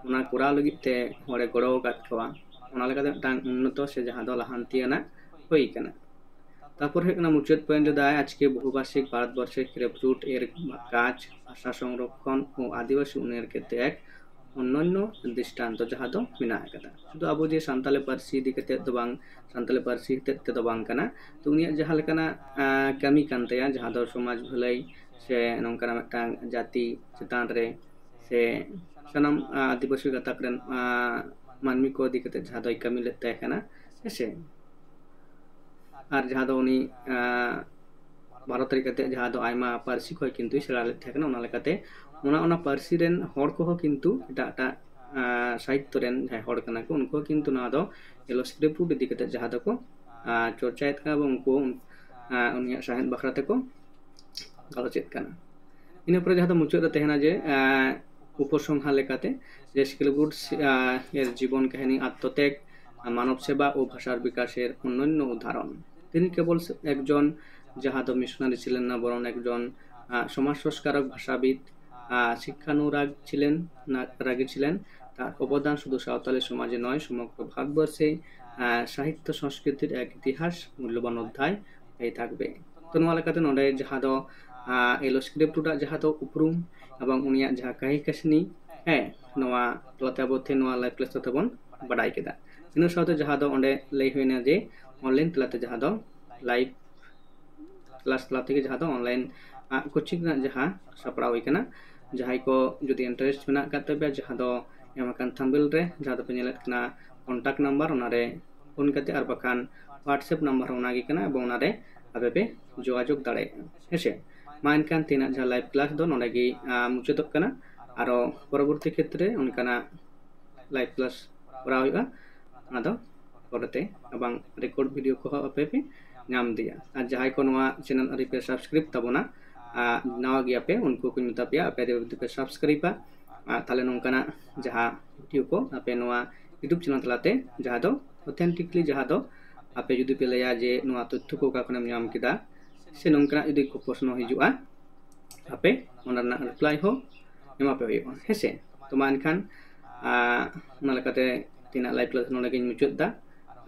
ᱚᱱᱟ ᱠᱚᱨᱟᱣ ᱞᱟᱹᱜᱤᱫ ᱛᱮ ᱦᱚᱲᱮ ᱜᱚᱲᱚ ᱟᱠᱟᱫ ᱠᱚᱣᱟ, ᱚᱱᱟ ᱞᱮᱠᱟᱛᱮ ᱢᱤᱫᱴᱟᱝ ᱩᱱᱱᱚᱛᱚ ᱥᱮ ᱡᱟᱦᱟᱸ ᱫᱚ ᱞᱟᱦᱟᱱᱛᱤ ᱟᱱᱟᱜ ᱦᱩᱭ ᱠᱟᱱᱟ᱾ ᱛᱟᱨᱯᱚᱨ ᱦᱩᱭᱩᱜ ᱠᱟᱱᱟ ᱢᱩᱪᱟᱹᱫ point ᱫᱟᱭ, ᱟᱡᱠᱮ ᱵᱚᱦᱩᱵᱷᱟᱥᱤᱠ ᱵᱷᱟᱨᱚᱛᱵᱚᱨᱥᱮ ᱠᱷᱮᱨᱮᱯ ᱨᱩᱴ ᱮᱨ ᱠᱟᱡᱽ, ᱵᱷᱟᱥᱟ ᱥᱚᱝᱨᱚᱠᱷᱚᱱ ᱳ ᱟᱹᱫᱤᱵᱟᱹᱥᱤ ᱩᱱᱱᱚᱭᱚᱱ ᱠᱷᱮᱛᱨᱮ ᱮᱠ ᱚᱱᱱᱚᱱᱱᱚ ᱫᱨᱤᱥᱴᱟᱱᱛᱚ ᱡᱟᱦᱟᱸ ᱫᱚ ᱢᱮᱱᱟᱜ ᱟᱠᱟᱫᱟ᱾ ᱥᱩᱫᱷᱩ ᱟᱵᱚ ᱡᱮ ᱥᱟᱱᱛᱟᱞᱤ ᱯᱟᱹᱨᱥᱤ ᱤᱫᱤ ᱠᱟᱛᱮᱫ ᱫᱚ ᱵᱟᱝ, ᱥᱟᱱᱛᱟᱞᱤ ᱯᱟᱹᱨᱥᱤ ᱦᱚᱛᱮᱫ ᱛᱮᱫᱚ ᱵᱟᱝ ᱠᱟᱱᱟ, ᱛᱚ ᱩᱱᱤᱭᱟᱜ ᱡᱟᱦᱟᱸ ᱞᱮᱠᱟᱱᱟᱜ ᱠᱟᱹᱢᱤ ᱠᱟᱱ ᱛᱟᱭᱟ, ᱡᱟᱦᱟᱸ ᱫᱚ ᱥᱚᱢᱟᱡᱽ ᱵᱷᱟᱹᱞᱟᱹᱭ ᱥᱮ ᱱᱚᱝᱠᱟᱱᱟᱜ ᱢᱤᱫᱴᱟᱝ ᱡᱟᱹᱛᱤ ᱪᱮᱛᱟᱱ ᱨᱮ ᱥᱮ ᱥᱟᱱᱟᱢ ᱟᱹᱫᱤᱵᱟᱹᱥᱤ ᱜᱟᱛᱟᱠ ᱨᱮᱱ ᱢᱟᱹᱱᱢᱤ ᱠᱚ ᱤᱫᱤ ᱠᱟᱛᱮᱫ ᱡᱟᱦᱟᱸ ᱫᱚᱭ ᱠᱟᱹᱢᱤ ᱞᱮᱫ ᱛᱟᱦᱮᱸ ᱠᱟᱱᱟ, ᱦᱮᱸᱥᱮ᱾ ᱟᱨ ᱡᱟᱦᱟᱸ ᱫᱚ ᱩᱱᱤ ᱵᱷᱟᱨᱚᱛ ᱨᱮ ᱠᱟᱛᱮ ᱡᱟᱦᱟᱸ ᱫᱚ ᱟᱭᱢᱟ ᱯᱟᱹᱨᱥᱤ ᱠᱚᱭ ᱠᱤᱱᱛᱩᱭ ᱥᱮᱬᱟ ᱞᱮᱫ ᱛᱟᱦᱮᱸ ᱠᱟᱱᱟ᱾ ᱚᱱᱟ ᱞᱮᱠᱟᱛᱮ ᱚᱱᱟ ᱚᱱᱟ ᱯᱟᱹᱨᱥᱤ ᱨᱮᱱ ᱦᱚᱲ ᱠᱚᱦᱚᱸ ᱠᱤᱱᱛᱩ ᱮᱴᱟᱜ ᱮᱴᱟᱜ ᱥᱟᱦᱤᱛᱛᱚ ᱨᱮᱱ ᱡᱟᱦᱟᱸᱭ ᱦᱚᱲ ᱠᱟᱱᱟ ᱠᱚ, ᱩᱱᱠᱩ ᱦᱚᱸ ᱠᱤᱱᱛᱩ ᱱᱚᱣᱟ ᱫᱚ ᱮᱞᱳ ᱥᱠᱨᱤᱯᱴ ᱤᱫᱤ ᱠᱟᱛᱮ ᱡᱟᱦᱟᱸ ᱫᱚᱠᱚ ᱪᱚᱨᱪᱟᱭᱮᱫ ᱠᱟᱱᱟ ᱮᱵᱚᱝ ᱩᱱᱠᱩ ᱩᱱᱤᱭᱟᱜ ᱥᱟᱶᱦᱮᱫ ᱵᱟᱠᱷᱨᱟ ᱛᱮᱠᱚ ᱜᱟᱞᱚᱪᱮᱫ ᱠᱟᱱᱟ᱾ ᱤᱱᱟᱹ ᱯᱚᱨᱮ ᱡᱟᱦᱟᱸ ᱫᱚ ᱢᱩᱪᱟᱹᱫ ᱨᱮ ᱛᱟᱦᱮᱱᱟ ᱡᱮ ᱩᱯᱚᱥᱚᱝᱦᱟᱨ ᱞᱮᱠᱟᱛᱮ ᱡᱮ ᱥᱠᱨᱤᱯᱴ ᱮᱨ ᱡᱤᱵᱚᱱ ᱠᱟᱹᱦᱱᱤ ᱟᱛᱢᱚᱛᱮᱜ, ᱢᱟᱱᱚᱵ ᱥᱮᱵᱟ ᱳ ᱵᱷᱟᱥᱟᱨ ᱵᱤᱠᱟᱥᱮᱨ ᱚᱱᱱᱚᱱᱱᱚ ᱩᱫᱟᱦᱚᱨᱚᱱ᱾ ᱛᱤᱱᱤ ᱠᱮᱵᱚᱞ একজন ᱡᱟᱦᱟᱸ ᱫᱚ ᱢᱤᱥᱚᱱᱟᱨᱤ ছিলেন না, বরং একজন সমাজ সংস্কারক, ভাষাবিদ, শিক্ষানুরাগ ছিলেন, রাগী ছিলেন। তার অবদান শুধু সাঁওতালি সমাজে নয়, সমগ্র ভারতবর্ষে সাহিত্য সংস্কৃতির এক ইতিহাস মূল্যবান অধ্যায় হয়ে থাকবে। ᱛᱚ ᱱᱚᱣᱟ ᱞᱮᱠᱟᱛᱮ ᱱᱚᱰᱮ ᱡᱟᱦᱟᱸ ᱫᱚ ᱮᱞᱳ ᱥᱠᱨᱤᱯᱴ ᱨᱮᱱᱟᱜ ᱡᱟᱦᱟᱸ ᱫᱚ ᱩᱯᱨᱩᱢ ᱮᱵᱚᱝ ᱩᱱᱤᱭᱟᱜ ᱡᱟᱦᱟᱸ ᱠᱟᱹᱦᱤ ᱠᱟᱹᱥᱱᱤ, ᱦᱮᱸ, ᱱᱚᱣᱟ ᱛᱟᱞᱟᱛᱮ ᱟᱵᱚ ᱛᱮᱦᱮᱧ ᱱᱚᱣᱟ live class ᱛᱟᱞᱟᱛᱮ ᱵᱚᱱ ᱵᱟᱰᱟᱭ ᱠᱮᱫᱟ᱾ ᱤᱱᱟᱹ ᱥᱟᱶᱛᱮ ᱡᱟᱦᱟᱸ ᱫᱚ ᱚᱸᱰᱮ ᱞᱟᱹᱭ ᱦᱩᱭᱱᱟ ᱡᱮ online ᱛᱟᱞᱟᱛᱮ ᱡᱟᱦᱟᱸ ᱫᱚ live class ᱛᱟᱞᱟ ᱛᱮᱜᱮ ᱡᱟᱦᱟᱸ ᱫᱚ online coaching ᱨᱮᱱᱟᱜ ᱡᱟᱦᱟᱸ ᱥᱟᱯᱲᱟᱣ ᱦᱩᱭ ᱠᱟᱱᱟ᱾ ᱡᱟᱦᱟᱸᱭ ᱠᱚ ᱡᱩᱫᱤ interest ᱢᱮᱱᱟᱜ ᱟᱠᱟᱫ ᱛᱟᱯᱮᱭᱟ, ᱡᱟᱦᱟᱸ ᱫᱚ ᱮᱢ ᱟᱠᱟᱱ thumbnail ᱨᱮ ᱡᱟᱦᱟᱸ ᱫᱚᱯᱮ ᱧᱮᱞᱮᱫ ᱠᱟᱱᱟ contact number, ᱚᱱᱟᱨᱮ phone ᱠᱟᱛᱮ ᱟᱨ ᱵᱟᱠᱷᱟᱱ WhatsApp number ᱦᱚᱸ ᱚᱱᱟᱜᱮ ᱠᱟᱱᱟ ᱮᱵᱚᱝ ᱚᱱᱟᱨᱮ ᱟᱯᱮ ᱯᱮ ᱡᱳᱜᱟᱡᱳᱜᱽ ᱫᱟᱲᱮᱭᱟᱜᱼᱟ, ᱦᱮᱸᱥᱮ᱾ ᱢᱟ ᱮᱱᱠᱷᱟᱱ ᱛᱮᱦᱮᱧᱟᱜ ᱡᱟᱦᱟᱸ live class ᱫᱚ ᱱᱚᱰᱮ ᱜᱮ ᱢᱩᱪᱟᱹᱫᱚᱜ ᱠᱟᱱᱟ᱾ ᱟᱨᱚ ᱯᱚᱨᱚᱵᱚᱨᱛᱤ ᱠᱷᱮᱛᱨᱮ ᱚᱱᱠᱟᱱᱟᱜ live class ᱠᱚᱨᱟᱣ ᱦᱩᱭᱩᱜᱼᱟ, ᱚᱱᱟ ᱫᱚ ᱯᱚᱨᱮᱛᱮ ᱮᱵᱚᱝ record video ᱠᱚᱦᱚᱸ ᱟᱯᱮ ᱯᱮ ᱧᱟᱢ ᱤᱫᱤᱭᱟ᱾ ᱟᱨ ᱡᱟᱦᱟᱸᱭ ᱠᱚ ᱱᱚᱣᱟ channel ᱟᱹᱣᱨᱤ ᱯᱮ subscribe ᱛᱟᱵᱚᱱᱟ, ᱱᱟᱣᱟ ᱜᱮᱭᱟᱯᱮ, ᱩᱱᱠᱩ ᱠᱚᱧ ᱢᱮᱛᱟ ᱯᱮᱭᱟ ᱟᱯᱮ ᱡᱩᱫᱤ ᱯᱮ subscribeᱟ, ᱛᱟᱦᱞᱮ ᱱᱚᱝᱠᱟᱱᱟᱜ ᱡᱟᱦᱟᱸ video ᱠᱚ ᱟᱯᱮ ᱱᱚᱣᱟ YouTube channel ᱛᱟᱞᱟᱛᱮ ᱡᱟᱦᱟᱸ ᱫᱚ authentically ᱡᱟᱦᱟᱸ ᱫᱚ ᱟᱯᱮ ᱡᱩᱫᱤ ᱯᱮ ᱞᱟᱹᱭᱟ ᱡᱮ ᱱᱚᱣᱟ ᱛᱚᱛᱛᱷᱚ ᱠᱚ ᱚᱠᱟ ᱠᱷᱚᱱᱮᱢ ᱧᱟᱢ ᱠᱮᱫᱟ ᱥᱮ ᱱᱚᱝᱠᱟᱱᱟᱜ ᱡᱩᱫᱤ ᱠᱚ ᱯᱨᱚᱥᱱᱚ ᱦᱤᱡᱩᱜᱼᱟ, ᱟᱯᱮ ᱚᱱᱟ ᱨᱮᱱᱟᱜ reply ᱦᱚᱸ ᱮᱢᱟ ᱯᱮ ᱦᱩᱭᱩᱜᱼᱟ, ᱦᱮᱸᱥᱮ᱾ ᱛᱚ ᱢᱟ ᱮᱱᱠᱷᱟᱱ ᱚᱱᱟ ᱞᱮᱠᱟᱛᱮ ᱛᱮᱦᱮᱧᱟᱜ live class ᱱᱚᱰᱮ ᱜᱤᱧ ᱢᱩᱪᱟᱹᱫ ᱮᱫᱟ᱾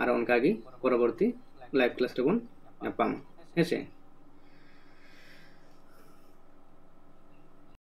ᱟᱨ ᱚᱱᱠᱟᱜᱮ ᱯᱚᱨᱚᱵᱚᱨᱛᱤ live class ᱨᱮᱵᱚᱱ ᱧᱟᱯᱟᱢᱟ᱾ ᱦᱮᱸ ᱥᱮ?